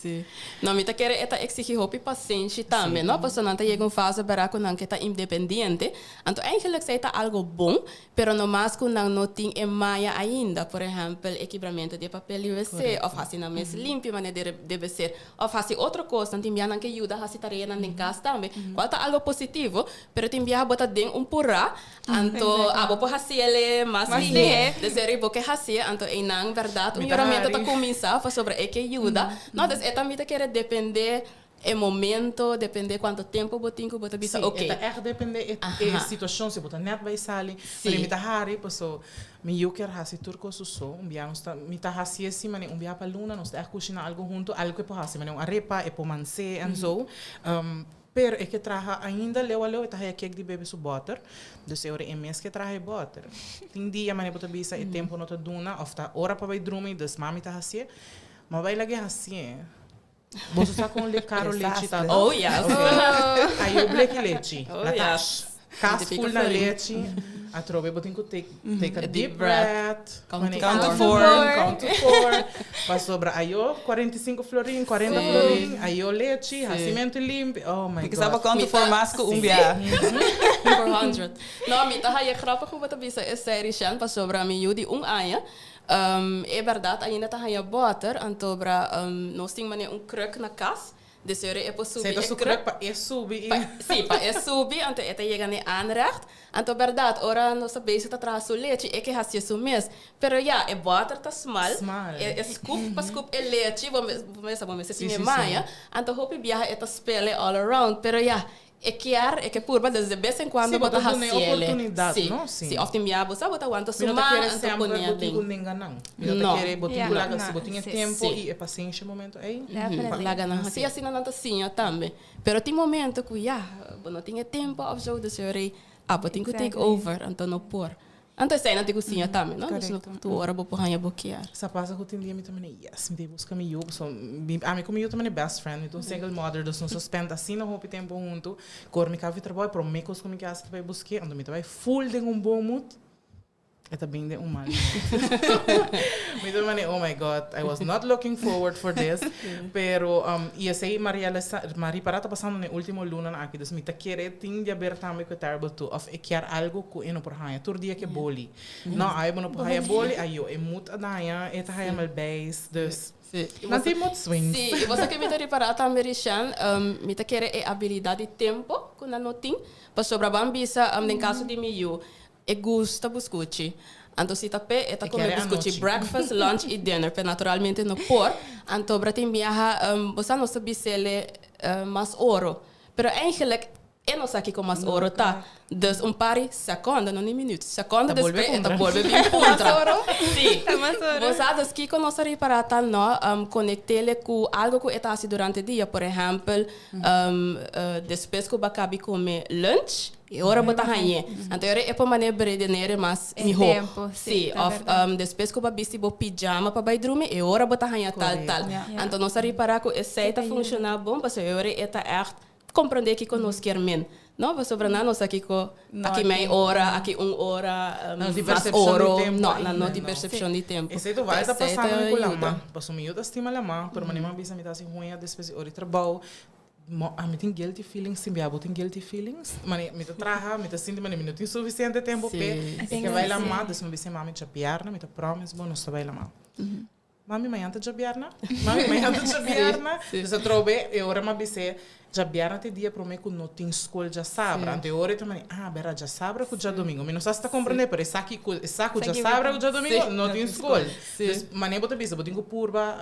Sí. No, mi ta kere e ta exigi hopi pasenshi tambe, no? Pasobra nan ta yega un fase bera cu nan ke ta independiente. Anto eigenlijk esey ta algo bon, pero no mas cu nan no tin e maya ainda. Por ehempel, e kibramento di e papel di wc, of haci nan mes limpi manera dere debe ser, of haci otro cosnan. Tin bia nan ke yuda haci tareanan den cas tambe, cual ta algo positivo, pero tin biaha bo ta den un pura, Anto abo por haciele mas lihe. Dus eri bo ke hacié, anto einan berdad un yoramento ta cuminsa pasobra e ke yuda. No, dus e tambe ta kere depende e momento, depende cuanto tempo bo tin cu bo ta bisa Sí, ok. e ta echt depende e e situacion, si bo ta net bay sali. Pero mi ta hari paso mi yu kier haci tur cos su so. Un bia nos ta, mi ta hacié si manera un bia pa luna nos ta echt cushina algo hunto, algo cu e por haci, manera un arepa, e por mansé en zo. Pero e ke traha ainda leu a leu e ta haya kek di bebe su bòter. Dus e ora e mes ke traha e bòter. Tin dia manera bo ta bisa e tempu no ta duna òf ta ora pa bai drumi dus mami ta hasié. Ma bai lag'é hasié. Boso sa kon le karo lechi ta? Oh yes. Ayo bleki lechi. Oh Na yes. tas. Kas ful na lechi. Atrobe bo tin ku take take a deep breath. Count to Count to four. four. Count to four. Pasobra ayo 45 florin, 40 florin, ayo lechi, hacimento limpi. Oh my Mi ke sa God. bo count to four mas ku un bia. 400. No, mi ta haya grappig ku bo ta bisa esei, Rishan, pasobra mi yu di un aña, e bèrdat ainda ta haya bòter, antobra nos tin manera un kruk na kas. Dus e por subi e kruk. Pa e subi. Si, pa e subi, anto e ta yega na e aanrecht. Anto bèrdat, ora nos ta bezig ta traha su lechi, e ke hasié su mes. Pero ya, e bòter ta smal, e scoop pa scoop e lechi, bo mester bo mester tin e maña. Anto hopi biaha e ta spele all around. Pero ya, e kier, e ke purba, dus de bes en cuando bo ta hasié. Si, bo ta dun'é oportunidat, no? Si, òf tin biaha bo sa bo ta wanta su man, anto pone aden. Mi no ta kere semper bo tin ku nenga nan. Mi no ta kere bo tin ku laga, si bo tin e tempo i e pasenshi momento ei. Laga nan hasi, asina nan ta siña tambe. Pero tin momento ku ya, bo no tin e tempo of zo, dus e rei, ah, bo tin ku take over, anto no por. Anto esei nan tin ku siña tambe, no? Dus no tur ora bo por haña bo kier. Sa pasa ku tin dia mi ta mene, yes, mi ta buska mi yu, pasobra mi, ami ku mi yu ta mene best friend, mi ta un single mother, dus nos a spend asina hopi tempu huntu, ku ora mi kaba di trabou e prome kos ku mi ke hasi ta bai busk'é, anto mi ta bai full den un bon mood. E ta bin den un mal Mi ta mane, oh my God, I was not looking forward for this. Pero, um, y esey Mariela sa, Mari para ta pasando na e ultimo lunanan aki, dus mi ta kere tin di haber tambe cu e terrible two, of e kier algo cu e no por haña. Tur dia ke boli. No, ay bo no por haya boli, ayo, e mood a daña, e ta haya mal beis, dus. Sí. Nan tin mood swings. Sí, y bo sa ke mi ta ripara tambe, Rishan, um, mi ta kere e abilidad di tempo cu nan no tin, pasobra ban bisa, um, den caso di mi yu, E gusta buscuchi. Anto si ta p'e, e ta come buscuchi breakfast, lunch y dinner, pero naturalmente no por. Anto bra tin biaha, bo sa nos ta bis'ele mas oro. Pero eigenlijk e no sa kico mas oro ta. Dus un par di seconde, no ni minuut, seconde despues e ta bolbe bin puntra. Si. Bo sa, dus kico nos a ripara ta no conect'ele cu algo cu e ta haci durante dia. Por ehempel, despues cu bo a cabi come lunch, E ora bo ta hañ'é. Anto e ora e por manera beredenere mas E mihó. tempo, sí, Sí, ta òf bèrdat. despues ku bo a bisti bo pijama pa bai drumi, e ora bo ta haña tal tal. Ja. Anto nos a ripará ku esei ta funshoná bon pasobra e ora e ta ègt komprondé kiko nos kier men. No, pasobra nan no sa kiko No, aki mei tin- ora, aki un ora, Nan no tin mas persepshon di oro. tempu No, ainda, nan no tin no. persepshon di tempu. Esei ta bai ta Esei ta pasando mi ku yuda. lama. Pasobra mi yu ta stima lama, pero manera mi a bisa mi ta hasi huña despues di ora di trabou. Mo, ami tin guilty feelings tin bia bo tin guilty feelings? Mane mi ta traha, mi ta sinti mane mi no tin suficiente tempo p'e, e ke bai lama, dus mi bisa e mami djabièrnè, mi ta promise bo nos ta bai lama. Mami mañan ta djabièrnè? Mami mañan ta djabièrnè? Dus atrobe e ora mi a bis'é djabièrnè ta e dia promé ku no tin skol djasabra, anto e ora e ta mane, ah bèrda djasabra ku djadomingo, mi no sa si ta komprendé pero e sa ki e sa ku djasabra ku djadomingo no tin skol. Dus mane bo ta bisa bo tin ku purba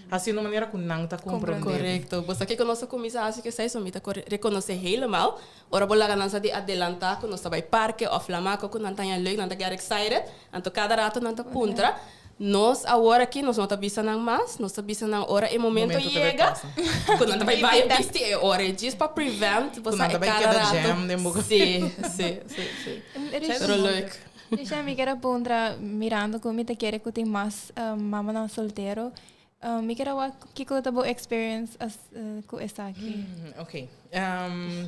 Haciendo manera cu nan ta comprende. Correcto. Bo sa kico nos a cuminsa haci cu esey? So mi ta reconoce helemaal. Ora bo laga nan sa di adelanta cu nos ta bay parke of lamaco cu nan ta haña leuk, nan ta get excited. Anto cada rato nan ta puntra. Nos awor aki nos no ta bisa nan mas. Nos ta bisa nan ora e momento Momento ta bay yega pasa. cu nan ta bay bay bisti e ora e djis pa prevent bo Cu sa nan ta e bay cada keda rato. jam den bo. Si, si, si, si. Pero leuk. Risha, mi kier a puntra, mirando cu mi ta kere cu tin mas mamanan soltero, mi kier a wak kico ta bo experience as cu esaki? Ok,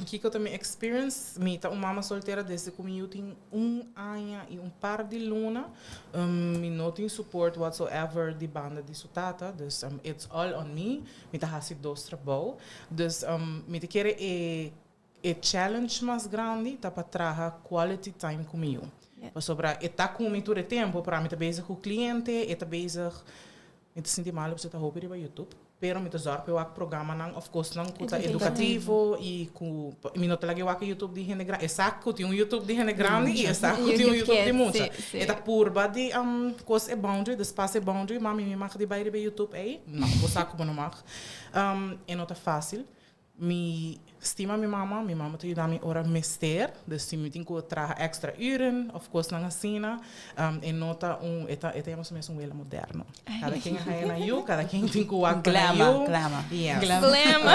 kico ta mi experience? Mi ta un mama soltera desde cu mi yu tin un aña y un par di luna. Mi no tin support whatsoever di banda di su tata, dus it's all on me. Mi ta haci dos trabou. Dus mi ta kere e E challenge mas grandi ta pa traha quality time ku mi yu. Pasobra e ta ku mi tur e tempu, pero ami ta bezig ku kliente, e ta bezig, mi ta sinti malu pasobra e ta hopi riba YouTube, pero mi ta zòrg pa e wak programanan òf kosnan ku ta edukativo i ku mi no ta laga e wak e YouTube di hende grandi. E sa ku tin un YouTube di hende grandi i e sa ku tin un YouTube di mucha. E ta purba di kos e boundary, dus pasa e boundary, mami mi mag di bai riba e YouTube ei? No, bo sa ku bo no mag. E no ta fásil. Mi stima mi mama, mi mama ta yuda mi ora mester, dus si mi tin ku traha extra uren of kosnan asina, e no ta un, e ta e ta yama su mes un wela moderno. Kada ken a haya nan yu, kada ken tin ku wak pa nan yu. Glama, glama. Yes. Glama.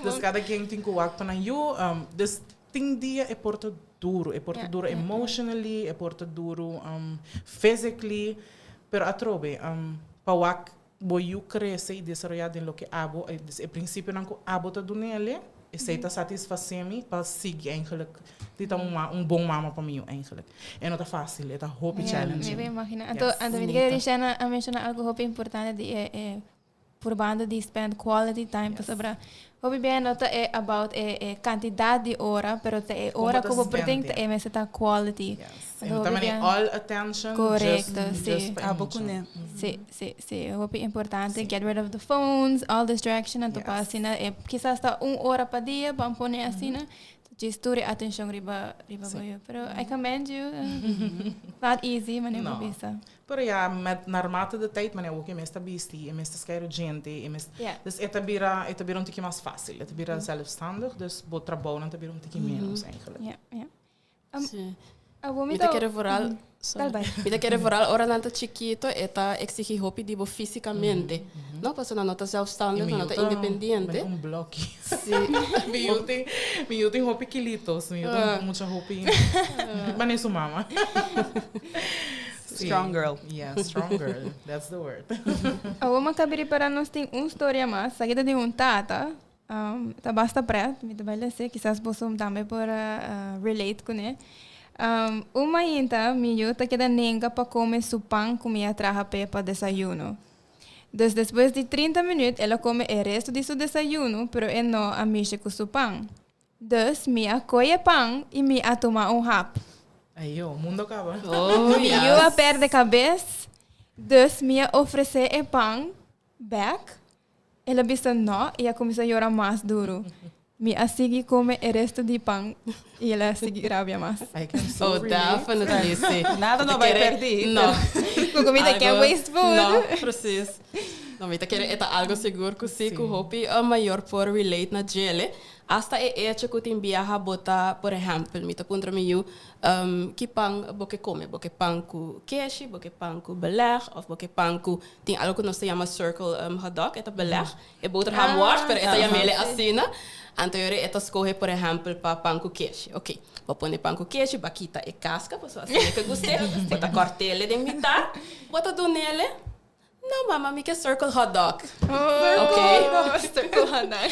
Dus kada ken tin ku wak pa nan yu. Dus tin dia e por ta duru, e por ta duru emotionally, e por ta duru physically, pero atrobe pa wak Bo yu krese i desaroyá den loke abo, e prinsipionan ku abo ta dun'ele, esei ta satisfasé mi pa sigui eigenlijk di ta un un bon mama pa mi yu eigenlijk. E no ta fásil, e ta hopi Mi challenging. por imaginá. Anto, anto mi ta kere Rishana a menshoná algu hopi importante di e e. Purbando di spend quality time pasobra hopi bia no ta e about e e cantidad di ora pero ta e ora cu bo por tin ta e mester ta quality. Yes. E no ta mane all attention Correcto, just, si. just pa e Abo mucha. kuné. Si, si, si. Hopi importante. Get rid of the phones, all distraction anto pa Yes. asina e kisas ta un ora pa dia ban pone asina. Djis tur e atencion riba riba bo yu. Pero I commend you. Not easy, manera bo No. bisa. Pero ya, met naarmate de tijd, manera awor e mes ta bisti, e mes ta skei urgente, e mes, Ja. dus e ta bira, e ta bira un tiki mas fácil, e ta bira zelfstandig, dus bo trabounan ta bira un tiki menos eigenlijk. Ja, ja. Sí. Awor mi Mi ta ta kere vooral, sorry. Dal bai. Mi ta kere vooral ora nan ta chikito e ta exigi hopi di bo físicamente. No, pasobra nan no ta zelfstandig, nan no ta independiente. Un blokkie. Sí. Mi yu tin, mi yu tin hopi kilitos, mi yu tin mucha hopi. Manera su mama. Sí. Strong girl. Yeah, strong girl. That's the word. Awor mi a caba ripara nos tin un storia mas, esaki ta di un tata, um, ta basta pret, mi ta bai lese, kisas boso tambe por uh, relate kuné. Um, un mainta mi yu ta keda nenga pa come su pan ku mi a traha p'e pa desayuno. Dus despues di 30 minuut el a come e resto di su desayuno, pero e no a mishi ku su pan. Dus mi a koe e pan i mi a tuma un hap. Ayo, mundo kaba. Oh, Mi yu a yes. perde kabes, dus mi a ofresé e pan bèk. El a bisa nò i a kuminsá yora mas duru. Mi a sigui kome e resto di pan i el a sigui rabia mas. I can so Oh, relate. definitely, sí. Nada no Mi ta bai kere- perdí. No. Ku comida can't Algo- waste food. No, precies. No, mi ta kere e ta algo sigur ku sí, ku hopi eh, mayor por relate na djele. Asta e echo ku tin biaha bo ta, por ehèmpel, mi ta puntra mi yu, ki pan bo ke kome? Bo ke pan ku keshi, bo ke pan ku beleg, òf bo ke pan ku, tin algu ku nos ta yama circle hotdog, e ta beleg, e boterham wòrst, pero e ta yam'é asina. Anto yora e ta skohe, por ehèmpel, pa pan ku keshi. Oké, bo pone pan ku keshi, bo a kita e kaska, pasobra asina ke gust'é, bo ta kòrt'é den mitar, bo ta dun'é. No mama, mi ke circle hot dog. Ok. Circle hot dog.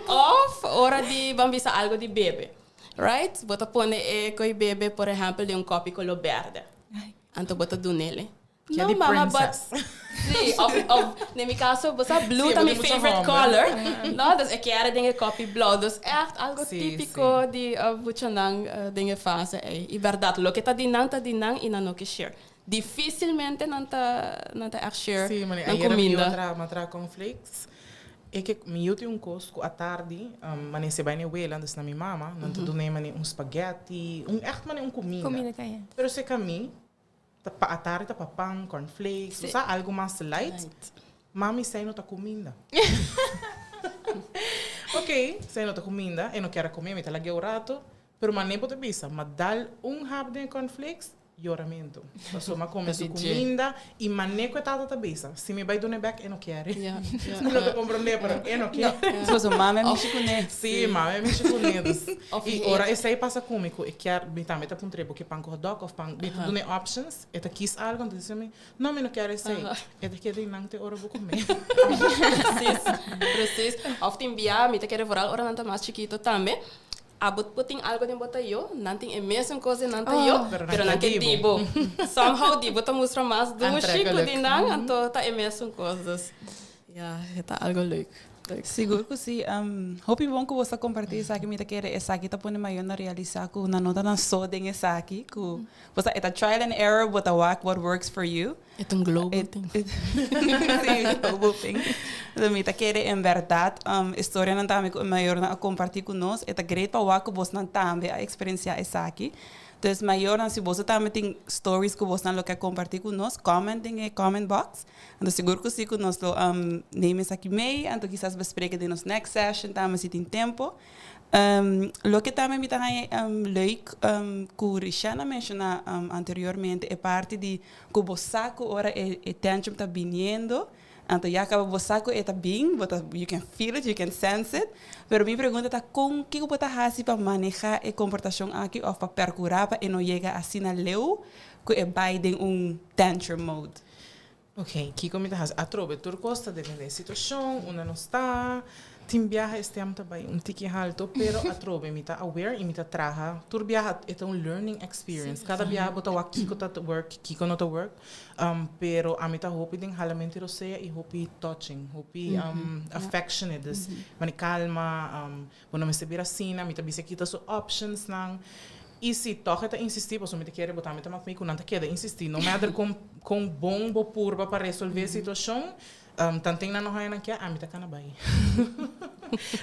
Of ora di ban bisa algo di bebe. Right? Bo ta pone e koi bebe, por ehempel, den un kopi kolo berde. Anto bo ta dunele. Kia No di mama, but princess. Sí, of, of den mi caso, bo sa blue Sí, ta bo mi tin mucho favorite homber. color. No, dus e kier den e kopi blauw. Dus echt algo Sí, típico di uh, buchanan uh, den e fase ei. I berdad, loke ta di nan ta di nan i nan no ke share. Dificilmente nan ta nan ta echt share Sí, mane, nan ayera mi yu a cuminda. traha, mi a traha cornflakes. E ke mi yu tin un kos ku atardi, mane se bai na e wela, dus na mi mama, nan ta dun'é mane un spaghetti, un echt mane un cuminda. Comida cayente. Pero se ka mi, ta pa atardi ta pa pan, cornflakes, Sí. sa algo mas light. Light. Mami, esei no ta cuminda. Ok, esei no ta cuminda, e no kier a come, mi ta lag'é un rato, pero mane bo ta bisa, ma dal un hap den e cornflakes, Yoramentu. Pasobra mi a come su cuminda y mane cu e tata ta bisa, si mi bay duna e bek e no kier. Mi no ta comprende pero e no kier. So su mama a mishi cune. Si, mama a mishi cune. Dus, y ora esey pasa cu mi cu e kier, mi tambe ta puntra e bo ke pan cu hotdog of pan, mi ta duna e options, e ta kies algo, entonces e bisa mi, no mi no kier esey. E ta keda einan te ora bo come. Precies, precies. Of tin bia, mi ta kere vooral ora nan ta mas chikito tambe. Abo por tin algo den bo tayo, nan tin e mesun kos den nan tayo, pero nan ke di bo. Somehow di bo ta mustra mas dushi ku di nan, anto ta e mesun kos. Dus ya, e ta algo leuk. Leuk. Sigur ku si. Hopi bon ku bo sa kompartí esaki. Mi ta kere esaki ta pone mayor na realisá ku nan no ta nan so den esaki, ku bo sa e ta trial and error, bo ta wak what works for you. E ta un global thing. Sí, global thing. Entonces mi ta kere en berdad e storianan tambe ku e mayornan a kompartí ku nos, e ta great pa wak ku bosnan tambe a eksperensiá esaki. Dus mayornan, si boso tambe tin stories ku bosnan lo ke kompartí ku nos, comment den e comment box. Anto sigur ku si ku nos lo neem esaki mee, anto kisas bespreken den nos next session tambe si tin tempo. Loke tambe mi ta haña leuk ku Rishana a menshoná anteriormente, e parti di Ku bo sa ku ora e e tantrum ta biniendo, anto ya kaba bo sa ku e ta bin, bo ta you can feel it, you can sense it, pero mi pregunta ta kon kiko bo ta hasi pa maneha e komportashon aki òf pa perkurá pa e no yega asina leu ku e bai den un tantrum mode? Ok, kiko mi ta hasi? Atrobe tur kos ta depende e situashon, unda nos ta. Tin biaha e stem ta bai un tiki halto, pero atrobe mi ta aware y mi ta traha. Tur biaha e ta un learning experience. Cada biaha bo ta wak kico ta work, kico no ta work. Pero ami ta hopi den halamento di rosea y hopi touching, hopi affectionate. Dus mani calma, bo no mester bira asina, mi ta bisa kita su options nan. Y si toch e ta insisti, pasobra mi ta kere bo tambe ta mak mi cu nan ta keda insisti. No matter con con bon bo purba pa resolve e situacion, Tanten nan no haña nan ke, ami ta kana bai.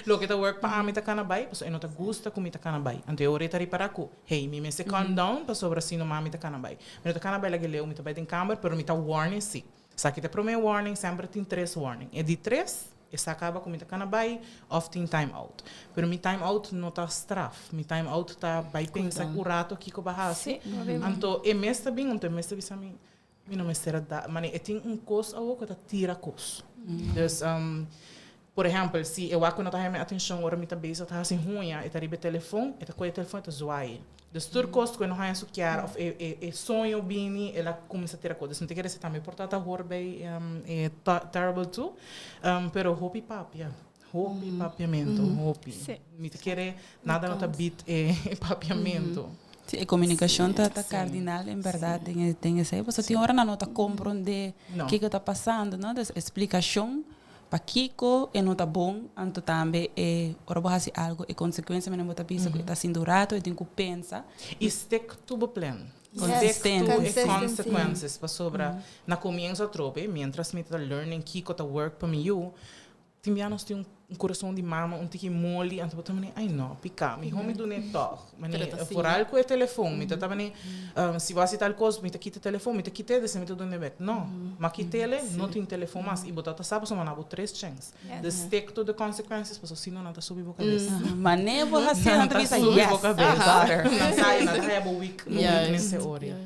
Loke ta work pa ami ta kana bai, pasobra e no ta gusta ku mi ta kana bai. Anto e ora e ta ripará ku, hey, mi mester calm down pasobra si no mami ta kana bai. Mi no ta kana bai laga e leu, mi ta bai den kamber, pero mi ta warn e si. Esaki ta e promé warning, semper tin tres warning. E di tres, e sa kaba ku mi ta kana bai òf tin time out. Pero mi time out no ta straf, mi time out ta bai pensa un rato kiko bo a hasi. Anto e mes ta bin, anto e mes ta bisa mi, Mi no mester a da, mane e tin un kos awo ku ta tira kos. Dus, por ehèmpel, si e wak ku no ta haña mi atenshon ora mi ta bezig ta hasi huña, e ta riba e telefon, e ta kohe e telefon e ta zwaai. Dus tur kos ku e no haña su kier òf e e e soño bini, el a kuminsá tira kos. Dus mi ta kere si tambe por ta ta hor bei e terrible two, pero hopi papia, hopi papiamentu, hopi. Mi ta kere nada no ta beat e papiamentu. Sí, e komunikashon ta ta kardinal en bèrdat den e den esei, pasobra tin ora nan no ta komprondé kiko ta pasando, no? Dus e splikashon pakiko e no ta bon, anto tambe e ora bo hasi algu e konsekuensia manera bo ta bisa ku e ta sinti un rato e tin ku pensa. I stick to bo plan. Stick to e consequences, pasobra na komienso atrobe, mientras mi ta learning kiko ta work pa mi yu, Tin bia nos tin un kurason di mama un tiki moli, anto bo ta mane, ai no, pika, miho mi dun'e tòg. Mane, foral ku e telefon, mi ta ta mane, si bo hasi tal kos, mi ta kita e telefon, mi ta kit'é, despues mi ta dun'e bèk. No, m'a kit'ele, no tin telefon mas, i bo ta ta sa pasobra m'a bo tres chèns. Dus stick to the consequences, pasobra si no nan ta subi bo kabes. Mane bo hasié, nan ta bisa, yes, daughter. Nan sa, nan ta haya bo weak, bo weakness e ora.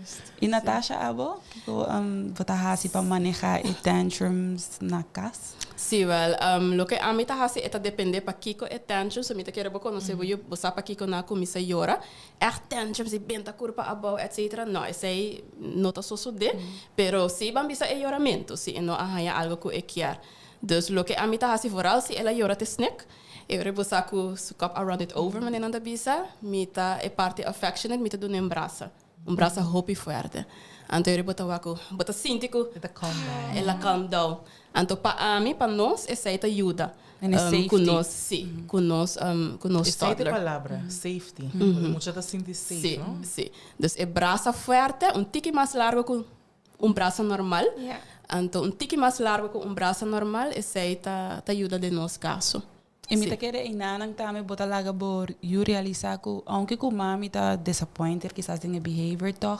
I Natasha, abo, kiko bo ta hasi pa manehá e tantrums na kas? Sí, wèl, loke ami ta hasi e ta dependé pa kiko e tantrums, so mi ta kere bo konosé bo yu, bo sa pa kiko nan a kuminsá yora. Ègt tantrums di benta kurpa abou etsetera, no, esei no ta sosodé, pero sí ban bisa e yoramentu, si e no a haña algu ku e kier. Dus loke ami ta hasi vooral si el a yora te snek, e ora bo sa ku su kòp a run it over, manera nan ta bisa, mi ta e parti affectionate, mi ta dun'é un brasa. Un brasa hopi fuerte. Anto eri bo ta wak ku bo ta sinti ku E ta calm down. el a calm down. Anto pa ami, pa nos, esei ta yuda. En e safety. Ku nos, sí, ku nos, ku nos Esei ta e toddler. palabra, safety. E mucha ta sinti safe, Sí, no? sí. Dus e brasa fuerte, un tiki mas largo ku un brasa normal. Anto un tiki mas largo ku un brasa normal, esei ta ta yuda den nos kaso. I mi ta kere einanan tambe bo ta laga bo yu realisa ku aunke ku mami ta disappointed kisas den e behavior tòg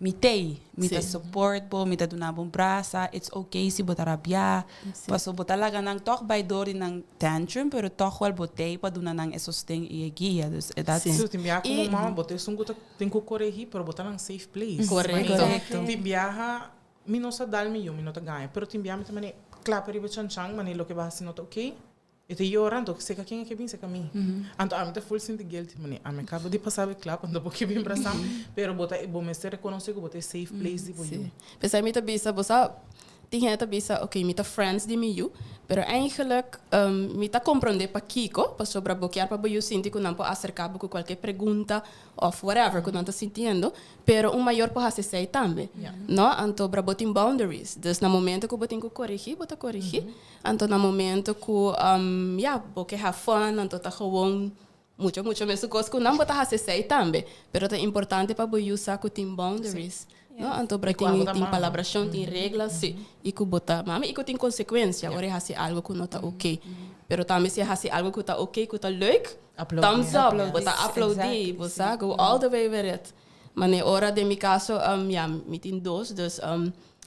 mi t'ei, mi ta support bo, mi ta duna bo un brasa, it's okay si bo ta rabiá, paso bo ta laga nan tòg bai dor di nan tantrum pero tòg wèl bo t'ei pa duna nan e sosten i e guia, dus e that's. Sí, tin biaha komo mama bo ta esun ku ta tin ku koregí pero bo ta nan safe place. Korekto. Tin biaha Mi no sa dal mi yu, mi no ta gaña, pero tin bia mi ta mane klapa riba chanchan, mane loke bo a hasi no ta ok. E ta yora, anto seka ken e ke bin seka mi. Anto ami ta full sinti guilty, mane ami kaba di pasa bo e klap, anto bo ke bin brasa mi, pero bo ta bo mester rekonosé ku bo ta e safe place di bo yu. P'esei mi ta bisa, bo sa, tin hende ta bisa, ok, mi ta friends di mi yu, pero eigenlijk mi ta komprondé pakiko, pasobra bo kier pa bo yu sinti ku nan por aserká bo ku kualke pregunta of whatever ku nan ta sintiendo, pero un mayor por hasi esei tambe, no? Anto bra bo tin boundaries, dus na momento ku bo tin ku korigí, bo ta korigí, anto na momento ku ya, bo ke have fun, anto ta gewoon mucha mucha mesun kos ku nan, bo ta hasi esei tambe, pero ta importante pa bo yu sa ku tin boundaries, no? Anto bra tin tin palabrashon, tin reglas, si, i ku bo ta mami, i ku tin konsekuensia ora e hasi algu ku no ta oké, pero tambe si e hasi algu ku ta oké, ku ta leuk, Thumbs up, bo ta aplaudí, bo sa, go all the way with it. Mane ora den mi kaso, ya, mi tin dos, dus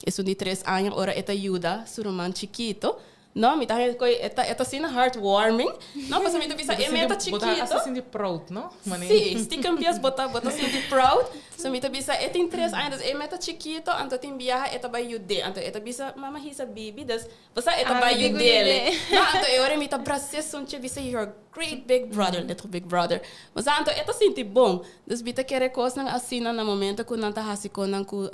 esun di tres aña ora e ta yuda su ruman chikito, no, mi ta haña koe e ta e ta asina heartwarming, no, pasobra mi ta bisa e meta chikito. Bo ta hasta sinti proud, no? Mane. Sí, stiekem bias bo ta bo ta sinti proud. So mi ta bisa e tin tres aña, dus e meta chikito, anto tin biaha e ta bai yud'é, anto e ta bisa mama hisa bibi, dus Bo sa e ta bai yud'é. No, anto e ora mi ta bras'é sunchi bisa your great big brother, little big brother. Bo sa anto e ta sinti bon. Dus mi ta kere kosnan asina na momento ku nan ta hasi konan ku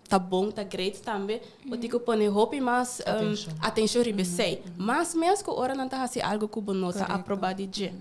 ta bon, ta great tambe, bo tin ku pone hopi mas atenshon riba esei. esei. Mas mes ku ora nan ta hasi algu ku bo no ta aprobá di dje.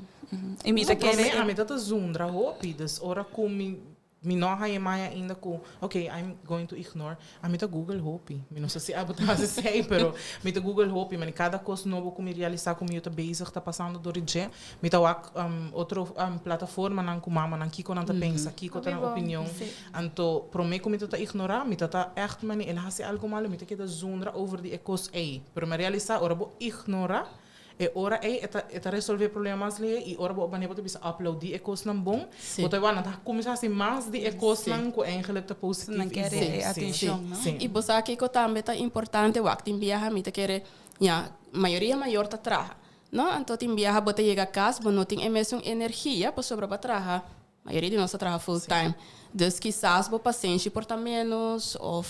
I mi ta kere. Ami ta ta zundra hopi, dus ora ku mi Mi no a haña mai ainda ku, ok, I'm going to ignore. Ami ta google hopi. Mi no sa si abo ta hasi esei, pero mi ta google hopi. Mane kada kos nobo ku mi realisá ku mi yu ta bezig ta pasando dor di dje, mi ta wak otro plataformanan ku mamanan kiko nan ta pensa, kiko ta nan opinion. Anto promé ku mi ta ta ignorá, mi ta ta ègt mane el a hasi algu malu, mi ta keda zundra over di e kos ei. Pero mi a realisá ora bo ignorá, E ora ei e ta e ta resolve e problema mas lihé i ora bo manera bo ta bisa aplaudí e kosnan bon, bo ta wak nan ta kuminsá hasi mas di e kosnan ku eigenlijk ta positief Nan i kere bon. e Sí, atenshon, no? sí. I bo sa kiko tambe ta importante wak tin biaha mi ta kere ya mayoria mayor ta traha no anto tin biaha bo ta yega kas bo no tin e mesun energia pasobra bo a traha Mayoria di nos ta traha full time. Dus kisas bo pasenshi por ta menos of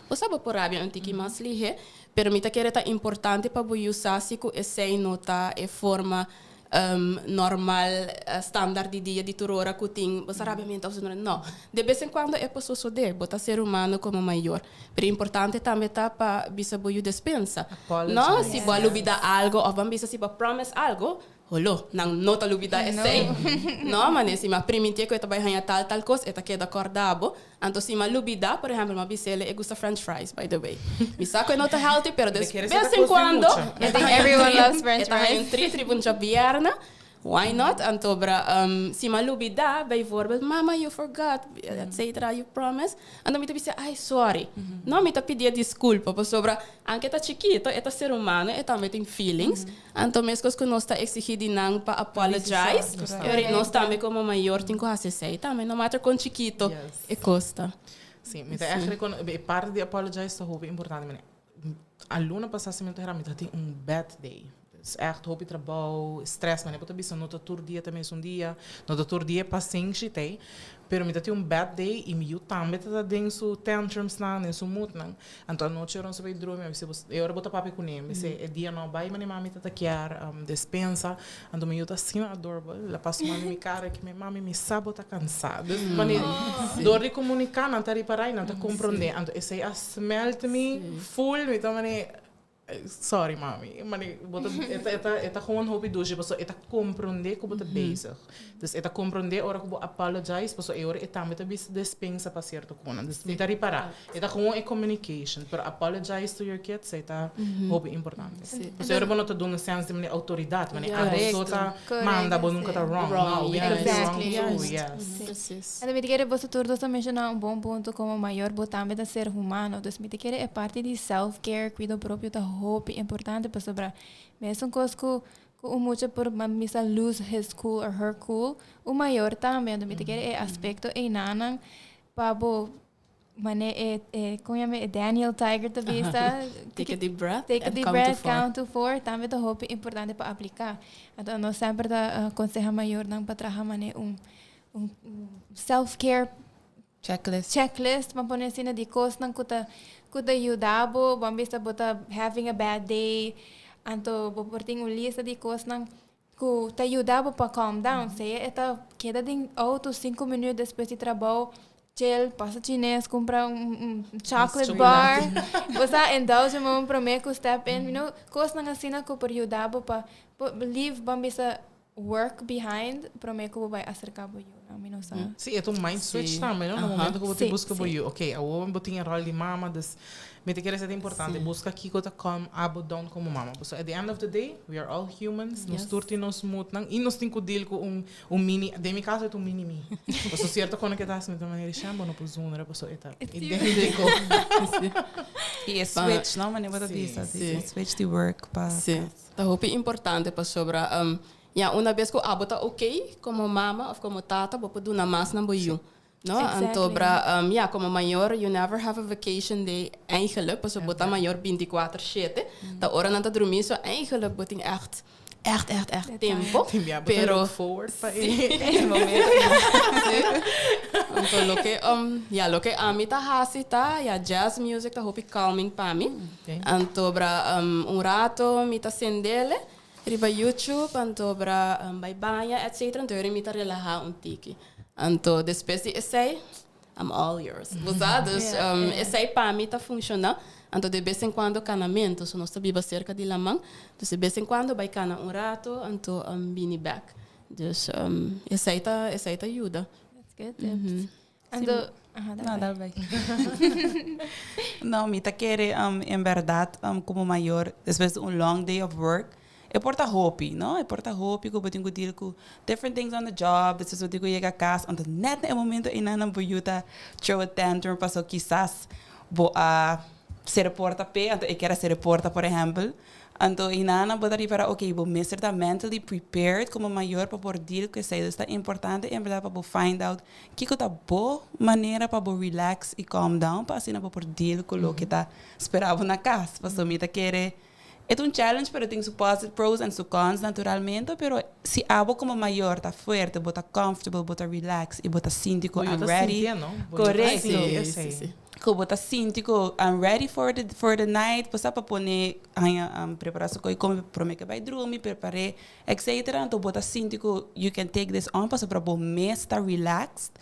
bo sa bo por rabia un tiki mas lihe, pero mi ta kere ta importante pa bo yu sa si ku esei no ta e forma normal standaard di dia di tur ora ku tin bo sa rabiamentu of no. De bes en cuando e por sosode, bo ta ser humano como mayor. Pero importante tambe ta pa bisa bo yu despensa. No, si bo a lubida algo of ban bisa si bo a promise algo, Holo, nan no ta lubidá esei. No, manera si mi a primintié ku e ta bai haña tal tal kos, e ta keda kòrdá bo. Anto si mi a lubidá, por ehèmpel, mi a bis'é e gusta french fries, by the way. Mi sa ku e no ta healthy, pero de bes en kuando e ta haña un treat, e ta haña un treat riba un djabièrnè. Why not? Anto bra, si mi a lubidá, bijvoorbeeld, mama you forgot, etcetera, you promise. Anto mi ta bisa, ay sorry. No, mi ta pidié diskulpa, pasobra anke e ta chikito, e ta ser humano, e tambe tin feelings. Anto meskos ku nos ta eksigí di nan pa apologize, e ora nos tambe komo mayor tin ku hasi esei tambe, no matter kon chikito e kos ta. Sí, mi ta echt recono-, e parti di apologize ta hopi importante. Mane, a luna pasá si mi ta hera mi ta tin un bad day. Dus echt hopi trabou, stress, mane bo ta bisa no ta tur dia ta mesun dia, no ta tur dia e pasenshi t'ei, pero mi ta tin un bad day i mi yu tambe ta ta den su tantrumsnan, den su moodnan. Anto anochi ora nos a bai drumi, a bisa bo, e ora bo ta papia kuné, mi bisa e dia no bai mane mami ta ta kier despensa, anto mi yu ta asina adorable, el a pasa mami mi kara ki mi, mami mi sa bo ta kansa. Dus mane dor di komuniká nan ta ripará i nan ta komprondé, anto esei a smelt mi full, mi ta mane Sorry mami, mane bo ta e ta e ta e ta gewoon hopi dushi pasobra e ta komprondé ku bo ta bezig. Dus e ta komprondé ora ku bo apologize pasobra e ora e tambe ta bisa despensa pa sierto konan. Dus mi ta ripará, e ta gewoon e communication, pero apologize to your kids e ta hopi importante. Pasobra e ora bo no ta duna sens di mane outoridat, mane abo so ta manda, bo nunka ta wrong. No, we can be wrong too, yes. Anto mi ta kere boso tur dos a menshoná un bon punto komo mayor bo tambe ta ser humano. Dus mi ta kere e parti di self care, kuido propio ta hopi importante pasobra mesun kos ku ku un mucha por misa lose his cool or her cool, un mayor tambe. Anto mi ta kere e aspekto einanan pa bo mane e e kon yama e Daniel Tiger ta bisa Take a deep breath take a and deep count to breath, four. count to four tambe ta hopi importante pa apliká. Anto nos semper ta konseha mayornan pa traha mane un un self care Checklist. checklist, ban pone asina, di kosnan ku ta ku ta yuda bo, ban bisa bo ta having a bad day, anto bo por tin un lista di kosnan ku ta yuda bo pa calm down, sea e ta keda den auto sinku minuut despues di trabou, chill, pasa chines, kumpra un un chocolate bar, bo sa indulge un prome ku step in, you know, kosnan asina ku por yuda bo pa leave ban bisa Work behind prome ku bo bai aserká bo yunan, mi no sa. Sí, e ta un mind switch Sí. tambe, no? Na Aha. momento ku bo tin Sí, buska bo sí. yu. Ok, awor bo tin e ròl di mama, dus mi ta kere sa ta importante. Sí. Buska kiko ta calm abo down komo mama. Pasobra at the end of the day, we are all humans, nos Yes. tur tin nos moodnan i nos tin ku deal ku un un mini, den mi kaso e ta un mini mi. Pasobra sierto kos ke ta hasi mi ta manera di sha, bo no por zundra pasobra e ta idéntiko. I e switch, no? Manera bo ta Sí, bisa, sí. e switch di work pa Sí. kas. Ta hopi importante pasobra ya una bes ku abo ta ok komo mama of komo tata bo por duna mas na bo yu no anto bra ya komo mayor you never have a vacation day eigenlijk pasobra bo ta mayor binti kuater shete ta ora nan ta drumi so eigenlijk bo tin echt echt echt echt tempo pero si anto loke ya loke ami ta hasi ta ya jazz music ta hopi calming pa mi. Anto bra un rato mi ta sendele riba YouTube, anto bra bai baña etcetera, anto yori mi ta relaha un tiki. Anto despues di esei, I'm all yours. Bo sa? Dus esei pa mi ta funciona. Anto de bes en cuando canamento, so nos ta biba cerca di laman, dus de bes en cuando bay cana un rato, anto bini bek. Dus esey ta esey ta yuda. That's good tips. Anto, aha, No, dal bai. No, mi ta kere en berdad como mayor despues di un long day of work e por ta hopi, no? E por ta hopi cu bo tin cu deal cu different things on the job, despues bo tin cu yega cas, anto net na e momento eynan bo yu ta throw a tantrum paso kisas bo a cera porta p'e, anto e kier a cera porta por ehempel. Anto hinana bo ta ripara ok bo mester ta mentally prepared como mayor pa por deal cu esey. Dus ta importante en berdad pa bo find out kico ta bo manera pa bo relax y calm down pa asina bo por deal cu loke ta spera bo na cas. Pasobra mi ta kere e ta un challenge pero tin su pros and su cons naturalmente pero si abo como mayor ta fuerte bo ta comfortable bo ta relax y bo ta sinti cu I'm ready. Correcto. Ku bo ta sinti ku I'm ready for the for the night, bo sa pa pone haña prepará su koi kome promé ke bai drumi, prepar'é etcetera, anto bo ta sinti ku you can take this on pasobra bo mes ta relaxed,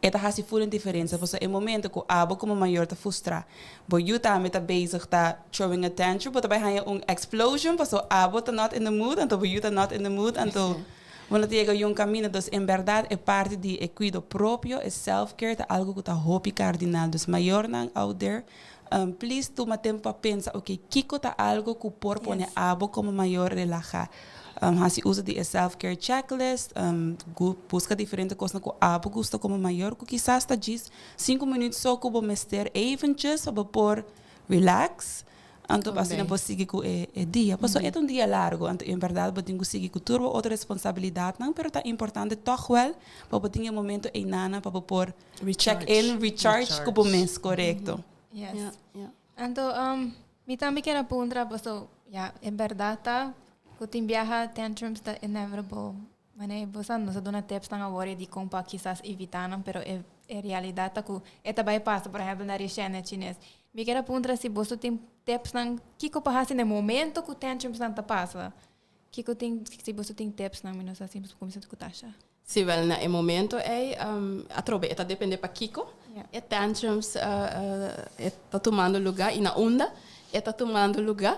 e ta hasi ful un diferensia pasobra e momento ku abo komo mayor ta frustrá, bo yu tambe ta bezig ta throwing a tantrum, bo ta bai haña un explosion pasobra abo ta not in the mood, anto bo yu ta not in the mood, anto. Bo no ta yega yun kaminda. Dus en bèrdat e parti di e kuido propio, e self care ta algu ku ta hopi kardinal. Dus mayornan out there, please tuma tempu pa pensa oke kiko ta algu ku por pone abo komo mayor relahá. Hasi uso di e self care checklist, buska diferente kosnan ku abo gusta komo mayor ku kisas ta djis sinku minüt so ku bo mester eventjes pa bo por relax. Anto pa asina bo sigui ku e e dia. Pasobra e ta un dia largu, anto en bèrdat bo tin ku sigui ku tur bo otro responsabilidatnan, pero ta importante tòg wèl pa bo tin e momento einanan pa bo por check in, recharge ku bo mes, korekto. Yes. Anto mi tambe kier a puntra paso ya e bèrdat ta ku tin biaha tantrums ta inevitable. Manera bo sa nos a duna tipsnan awor e di kon pa kisas evitá nan, pero e e realidat ta ku e ta bai pasa, por ehèmpel na Rishèn e chines. Mi kier a puntra si boso tin tipsnan kiko pa hasi na e momento ku tantrumsnan ta pasa. Kiko tin, si boso tin tipsnan, mi no sa si boso kuminsá ku Tasha. Sí, wèl na e momento ei atrobe e ta dependé pa kiko e tantrums e ta tumando lugá i na unda e ta tumando lugá.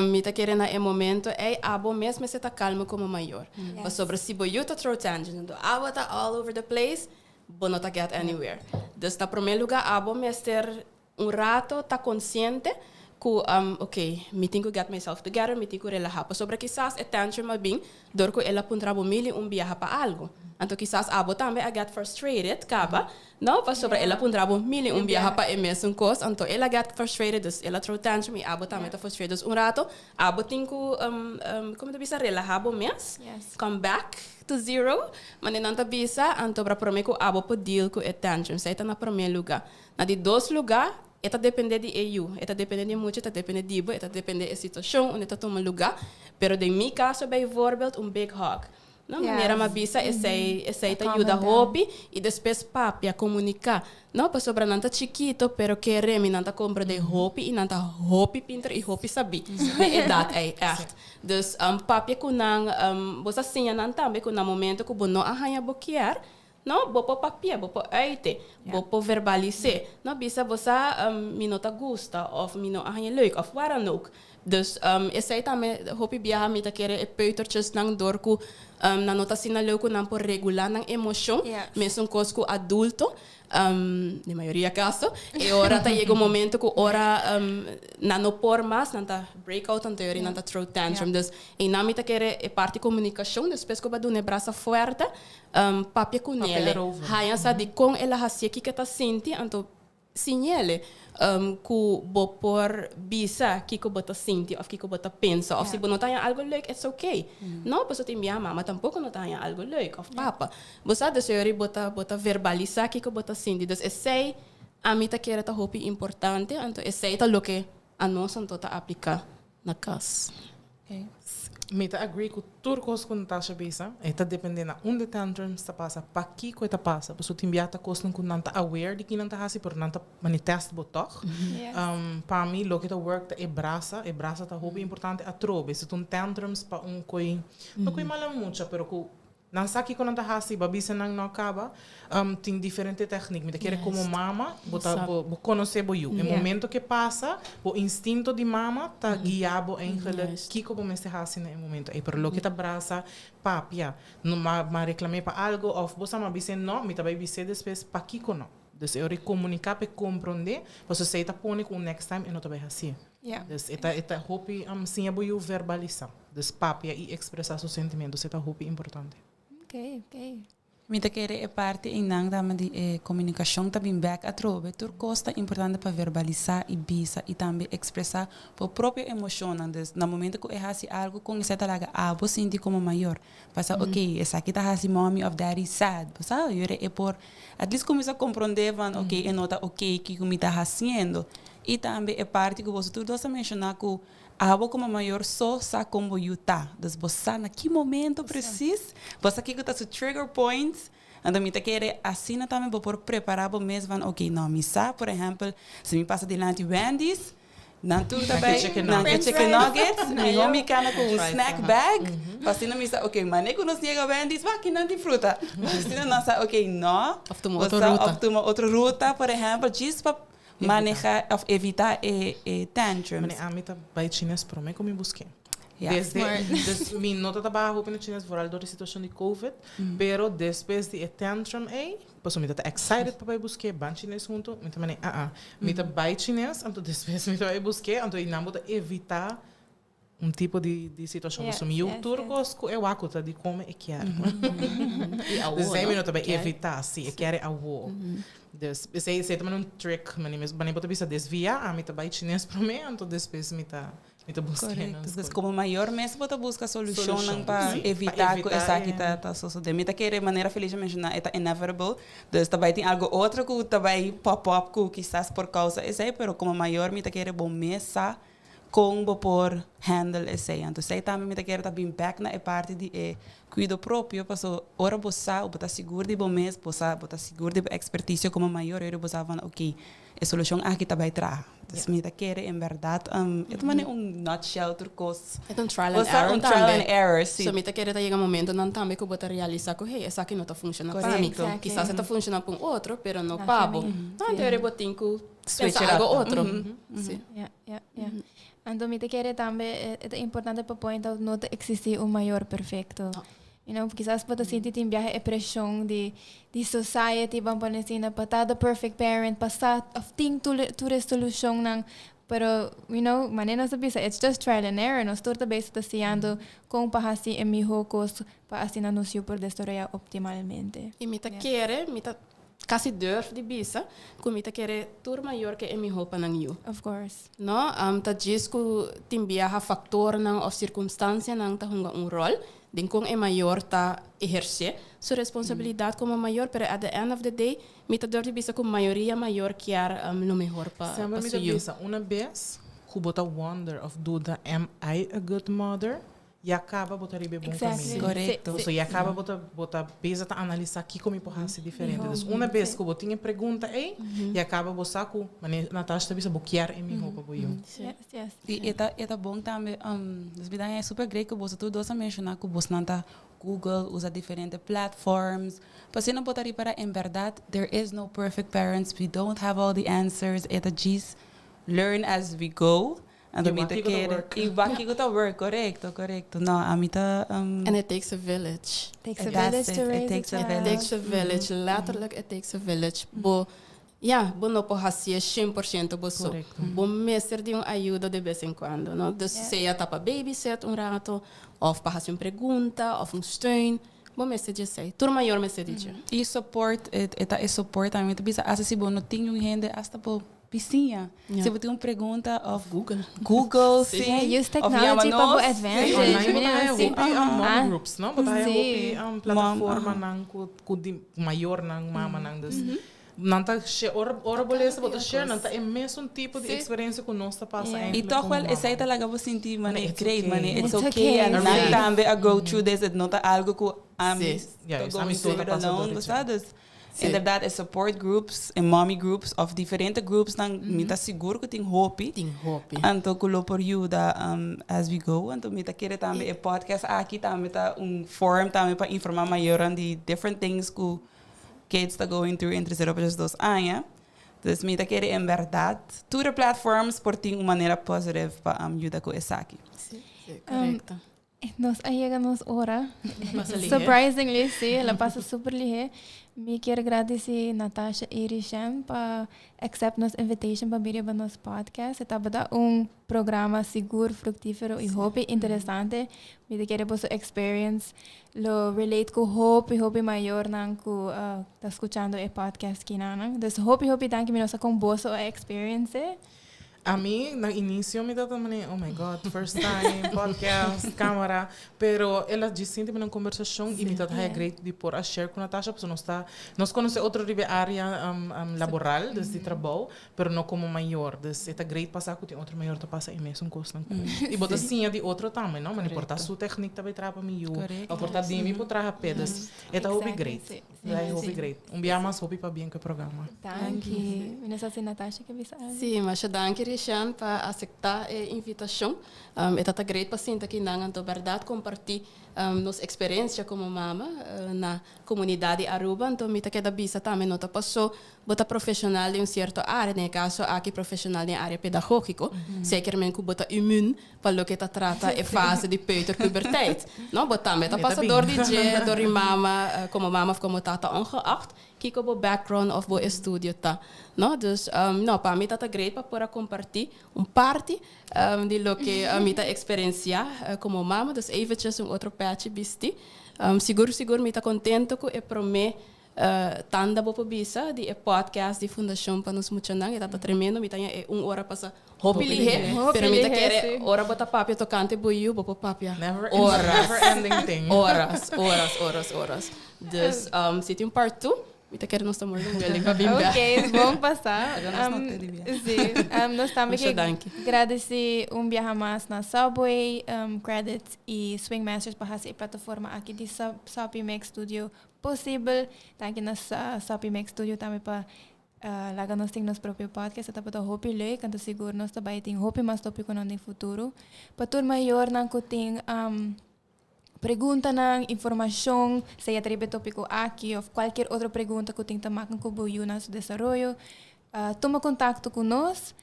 Mi ta kere na e momento ei abo mes mester ta kalmo komo mayor. Pasobra si bo yu ta throw tantrums anto abo ta all over the place, bo no ta get anywhere. Dus na promé lugá abo mester un rato ta konsiente ku ok, mi tin ku get myself together, mi tin ku relahá. Pasobra kisas e tantrum a bin dor ku el a puntra bo mil i un biaha pa algu. Anto kisas abo tambe a get frustrated kaba, no? Pasobra el a puntra bo mil i un biaha pa e mesun kos, anto el a get frustrated, dus el a throw tantrum i abo tambe ta frustrated. Dus un rato abo tin ku, como ta bisa, relahá bo mes, come back to zero, manera nan ta bisa, anto pra prome ku abo por deal ku e tantrum. Esei ta na prome luga. Na di dos lugá, e ta dependé di e yu, e ta dependé di e mucha, e ta dependé di bo, e ta dependé e situashon unda e ta tuma lugá. Pero den mi kaso bijvoorbeeld un big hug. No, manera mi a bisa esei esei ta yuda hopi i despues papia, komuniká. No, pasobra nan ta chikito pero kere mi nan ta komprendé hopi i nan ta hopi pinter i hopi sabí den edat ei, ègt. Dus papia ku nan, bo sa siña nan tambe ku na momento ku bo no a haña bo kier, No, bo por papia, bo por uite, bo por verbalis'é. No, bisa bo sa mi no ta gusta of mi no a haña leuk of waar dan ook. Dus esei tambe hopi biaha mi ta kere e peutertjesnan dor ku nan no ta asina leuk ku nan por regulá nan emoshon, mesun kos ku adulto. Den mayoria kaso, e ora ta yega un momento ku ora nan no por mas, nan ta break out, anto yori nan ta throw tantrum. Dus einan mi ta kere e parti komunikashon, despues ku bo a duna e brasa fuerte, Papia ku nele, haña sa dikon el a hasié kiko e ta sinti, anto siñ'ele ku bo por bisa kiko bo ta sinti òf kiko bo ta pensa òf si bo no ta haña algu leuk it's okay. No, pasobra tin bia mama tampoko no ta haña algu leuk òf papa. Bo sa dus yori bo ta bo ta verbalisá kiko bo ta sinti. Dus esei ami ta kere ta hopi importante, anto esei ta loke anos anto ta apliká na kas. Mi ta agree ku tur kos ku Natasha bisa. E ta depende na unda e tantrums ta pasa, pakiko e ta pasa. Pasobra tin bia ta kosnan ku nan ta aware di ki nan ta hasi, pero nan ta manitest bo tòg. Pa mi loke ta work ta e brasa. E brasa ta hopi importante atrobe. Si ta un tantrums pa un koi, no koi mala mucha, pero ku. Nan sa kiko nan ta hasi, bo a bisa nan no kaba. Tin diferente techniek. Mi ta kere komo mama bo ta bo bo konosé bo yu. E momento ke pasa, bo instinto di mama ta guia bo eigenlijk kiko bo mester hasi na e momento ei. Pero loke ta brasa papia, no m'a m'a reklam'é pa algo òf bo sa m'a bis'é no, mi ta bai bis'é despues pakiko no. Dus e ora e komuniká pa e komprondé, pasobra esei ta pone ku un next time e no ta bai hasié. Dus e ta e ta hopi siña bo yu verbalisá. Dus papia i ekspresá su sentimentu, esei ta hopi importante. Ok, ok. Mi ta kere e parti einan tambe di e komunikashon ta bin bèk atrobe. Tur kos ta importante pa verbalisá i bisa i tambe ekspresá bo propio emoshonnan. Dus na momento ku e hasi algu kon esei ta laga abo sinti komo mayor. Pasa ok, esaki ta hasi mommy òf daddy sad. Bo sa, yora e por at least kuminsá komprondé van ok e no ta ok kiko mi ta hasiendo. I tambe e parti ku boso tur dos a menshoná ku Abo komo mayor so sa kon bo yu ta. Dus bo sa na ki momento presis, bo sa kiko ta su trigger points. Anto mi ta kere asina tambe bo por prepará bo mes van oke no mi sa por ehèmpel si mi pasa dilanti Wendy's nan tur ta bai nan ke chicken nuggets mihó mi kana ku un snack bag pa asina mi sa oke mane ku nos yega Wendy's wak kinan tin fruta pa asina nan sa oke no Of tuma otro ruta. Of tuma otro ruta por ehèmpel djis pa Maneha of evita e e tantrums. Mane ami ta bai chines prome ku mi busk'é. Ja. Desde, dus mi no ta trabaha hopi na chines vooral door e situacion di covid, pero despues di e tantrum ei, pasobra mi ta ta excited pa bai busk'é, ban chines hunto, mi ta mane ah ah, mi ta bai chines, anto despues mi ta bai busk'é, anto einan bo ta evita un tipo di di situacion. Pasobra mi yu tur cos cu e wak cu ta di come e kier. Y awo, Dus esey no? mi no ta bay Kier. evita, si e kier e awo. Dus esey esey ta manera un trick, mane mes mane bo ta bisa desvia, ami ta bay chines prome, anto despues mi ta mi ta busca Correcto. nan Dus school. como mayor mes bo ta busca solucionnan Solucion, pa si, pa evita cu evita esaki e ta ta sosode. Mi ta kere manera Felicia menciona e ta inevitable, dus ta bay tin algo otro cu ta bay pop up cu kisas por causa esey, pero como mayor mi ta kere bo mes sa Kon bo por handle esei? Anto esei tambe mi ta kere ta bin bek na e parti di e kuido propio, paso ora bo sa bo ta sigur di bo mes, bo sa bo ta sigur di bo ekspertisio komo mayor, ora bo sa van oké, e solushon aki ta bai traha. Dus mi ta kere en bèrdat e ta manera un nutshell tur kos. E ta un trial Bo and sa error un trial tambe. and error, si. So mi ta kere ta yega momentonan tambe ku bo ta realisa ku hey, esaki no ta funshoná pa mi. Korekto. Kisas e ta funshoná pa un otro, pero no pa bo. No, anto ora bo tin ku Switch pensa it up. algo otro. Si. Ja, ja, ja. Anto mi ta kere tambe e ta importante pa point out no ta existi un mayor perfecto. No. You know, kisas bo ta sinti tin biaha e presion di di society ban pone asina pa ta the perfect parent, pa sa of tin tur tur e solucionnan, pero you know, manera nos ta bisa it's just trial and error, nos tur ta bezig ta siñando con pa haci e miho cos pa asina nos yu por desaroya optimalmente. Y mi ta kere, mi ta Casi durf di bisa cu mi ta kere tur mayor ke e miho pa nan yu. Of course. No, ta djis cu tin biaha factornan of circumstancianan ta hunga un rol den con e mayor ta eherce su responsabilidad como mayor, pero at the end of the day mi ta durf di bisa cu mayoria mayor kier lo mehor pa Semper mi su ta yu. bisa, una bes cu bo ta wonder of duda am I a good mother? Ya caba bo ta riba e bon Exactly. caminda. Correcto. So ya caba bo ta bo ta beza ta analisa kico mi por haci diferente. Dus una bes cu bo tin e pregunta ey, ya caba bo sa cu, manera Natasha ta bisa, bo kier e miho pa bo yu. Yes, yes. I e ta e ta bon tambe, dus mi ta haña super great ku boso tur dos a menshoná ku bosnan ta Google, usa diferente platforms, pa asina bo ta ripará en bèrdat there is no perfect parents, we don't have all the answers, e ta djis learn as we go. Anto I mi wak ta kiko ta kere work. i wak kiko ta work, korekto, korekto. No, ami ta And it takes a village. Takes a That's village it, to it raise a takes a child. village. It takes a village, letterlijk it takes a village. Bo, ja, bo no por hacié 100% bo so. Korekto. Bo mester di un ayuda de bes en cuando, no? Dus Ja. sea ta pa babysit un rato, of pa haci un pregunta, of un steun. Bo mester di esei. Tur mayor mester di dje. I support, e e ta e support tambe. Mi ta bisa asta si bo no tin un hende asta bo Bisiña, Ja. si bo tin un pregunta of Google. Google, si. Yeah, use Of yama technology pa bo nos. advantage. Online bo ta Mira, haya si. hopi mom Ah. groups, no? Bo ta haya Si. hopi plataformanan ku ku di mayornan, mamanan. Dus nan ta share, ora ora bo lesa bo ta share, nan ta e mesun tipo di Si. eksperensia ku nos ta pasa Yeah. I eigenlijk toch komo wel, mama. esei ta laga bo sinti mane It's great, okay. mane it's It's okay. okay. En nan Sí. tambe a go through this, et no ta algo ku ami Sí. Ja, ta ami going so ta through it pasa alone, door bo dit, sa? ja. Dus. Inderdaad, e support groups, e mommy groups of diferente groups nan mi ta sigur ku tin hopi. Tin hopi. Anto ku lo por yuda as we go. Anto mi ta kere tambe e podcast aki tambe ta un forum tambe pa informa mayornan di different things ku kids ta going through entre 0 pa 2 aña. Dus mi ta kere en berdad tur e platforms por tin un manera positive pa yuda ku esaki. Si, si, korekto. Nos a yega nos ora. Pasa lihe. Surprisingly, sí, el a pasa super lihe. Mi kier gradisi Natasha y Rishen pa accept nos invitation pa bini riba nos podcast. E tabata un programa sigur fructífero y hopi interesante. Mi ta kere boso experience lo relate cu hopi, hopi mayornan cu ta scuchando e podcast kinanan. Dus hopi, hopi danki. Mi no sa con boso a experience e. Ami na inicio mi tabata mane oh my God first time podcast camara pero el a djis sinti mi na un conversacion y mi tabata haya great di por a share cu Natasha pasobra nos ta nos conoce otro riba e area laboral dus di trabou pero no como mayor dus e ta great pa sa cu tin otro mayor ta pasa e mesun cosnan cu y bo ta siña di otro tambe no mane por ta su techniek ta bay traha pa mi yu of por ta di mi por traha p'e dus e ta hopi great. Ja, e hopi great. Un bia mas hopi pabien ku e programa. Danki. Mi no sa si Natasha ke bisa algo. Sí, masha danki Rishan pa acepta e invitacion. E ta ta great pa sinta kinan anto berdad comparti nos experiencia como mama na comunidad di Aruba. Anto mi ta keda bisa tambe no ta paso bo ta profesional den un cierto area, den e caso aki profesional den area pedagogico, zekerment cu bo ta immuun pa loke ta trata e fase di peuterpuberteit. No, bo tambe ta pasa dor di dje, dor di mama, komo mama of komo tata, ongeacht kiko bo background of bo estudio ta. No, dus no, pa mi ta ta great pa por a kompartí un parti di loke mi ta eksperensiá komo mama. Dus eventjes un otro pèchi bistí. Sigur sigur mi ta kontento ku e promé Tanda bo por bisa di e podcast di Fundacion pa nos muchanan, e tabata tremendo, mi ta haña e un ora pasa hopi lihe, pero mi ta kere ora bo ta papia tocante bo yu, bo por papia horas, horas, horas, horas, horas. Dus si tin un part two, mi ta kere nos ta more than willing pa bin bek. Ok, bon pasa. Si, nos tambe ke gradeci un biaha mas na Subway, Credits y Swing Masters pa haci e plataforma aki di Soppy Mix Studio Posibel. Danki na Soppy Mix Studio tambe pa laga nos tin nos propio podcast. E tabata hopi leuk, anto sigur nos ta bai tin hopi mas topiconan den futuro. Pa tur mayornan cu tin preguntanan, informacion, sea ta riba e topico aki of cualkier otro pregunta cu tin ta maken cu bo yu na su desaroyo, tuma contacto cu nos.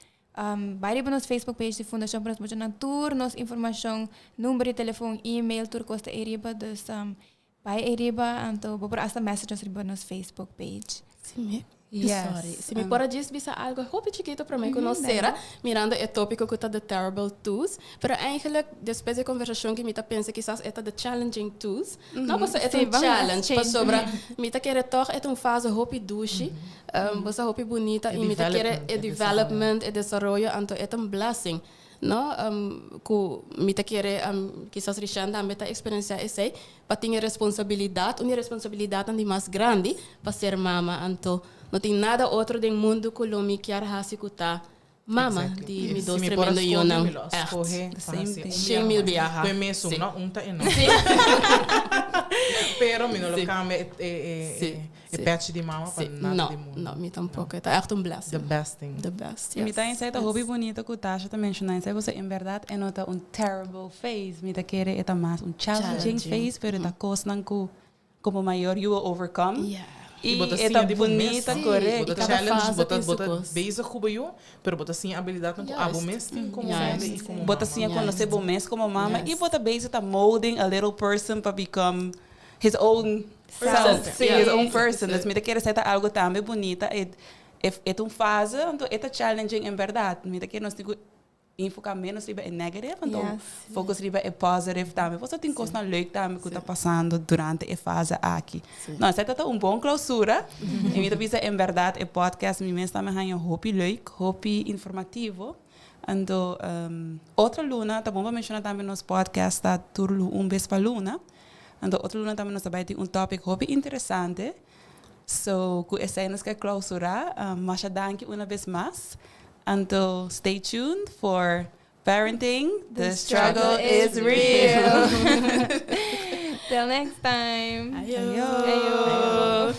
Bai riba nos Facebook page di Fundacion pa nos muchanan tur nos informacion, number di telefon, email, tur cos ta ey riba. Dus Bai eriba anto bo por hasta message nos riba nos Facebook page. Si mi, Yes. sorry. Si mi por a djis bisa algo hopi chikito prome ku nos sera, mirando e topiko ku ta the terrible twos. Pero eigenlijk despues di e konversashon ki mi ta pensa kisas e ta the challenging twos. No pasobra e ta Sí, un vamos challenge, change. pasobra mi ta kere tòg e ta un fase hopi dushi, bo sa hopi bunita E i mi ta kere development, e e development, e desaroyo, anto e ta un blessing. No, ku mi ta kere kisas Rishan tambe ta eksperensiá esei, pa tin e responsabilidat, un di e responsabilidatnan di mas grandi pa ser mama. Anto no tin nada otro den mundu ku lo mi kier hasi ku ta mama di mi dos tremendo yunan. Ègt. Shen mil biaha. Ku e mesun, no? Un ta enough. Pero mi no lo kambia e E pechi di mama pa nada di mundo. No, mi tampoco. E ta echt un blessing. The best thing. The best, yes. Mi ta insai ta hopi bonito cu Tasha ta menciona insai pasobra en berdad e no ta un terrible phase. Mi ta kere e ta mas un challenging phase pero e ta cosnan cu como mayor you will overcome. Yeah. Y bo ta e ta siña di bo mes. bunita, correcto. Bo ta challenge, bo ta, bo ta bezig cu bo yu, pero bo ta siña habilidadnan cu abo mes tin como hende y como mama. Bo ta siña conoce bo mes como mama y bo ta bezig ta molding a little person pa become his own self, sí, his own person. Dus mi ta kere esei ta algo tambe bunita. E, e, e ta un fase, anto e ta challenging en berdad. Mi ta kere nos tin ku enfoká menos riba e negative, anto Yes. focus riba e positive tambe. Pasobra tin kosnan leuk tambe ku ta pasando durante e fase aki. No, esei ta ta un bon clausura. I mi ta bisa en berdad e podcast mi mes tambe haña hopi leuk, hopi informativo. Anto, otro luna, ta bon pa menciona tambe nos podcast ta tur un bes pa luna. Anto otro luna tambe nos ta bai tin un topic hopi interesante. So cu esey nos ke clausura. Masha danki una bes mas. Anto stay tuned for Parenting, the struggle is real. Till next time. Ayo. Ayo.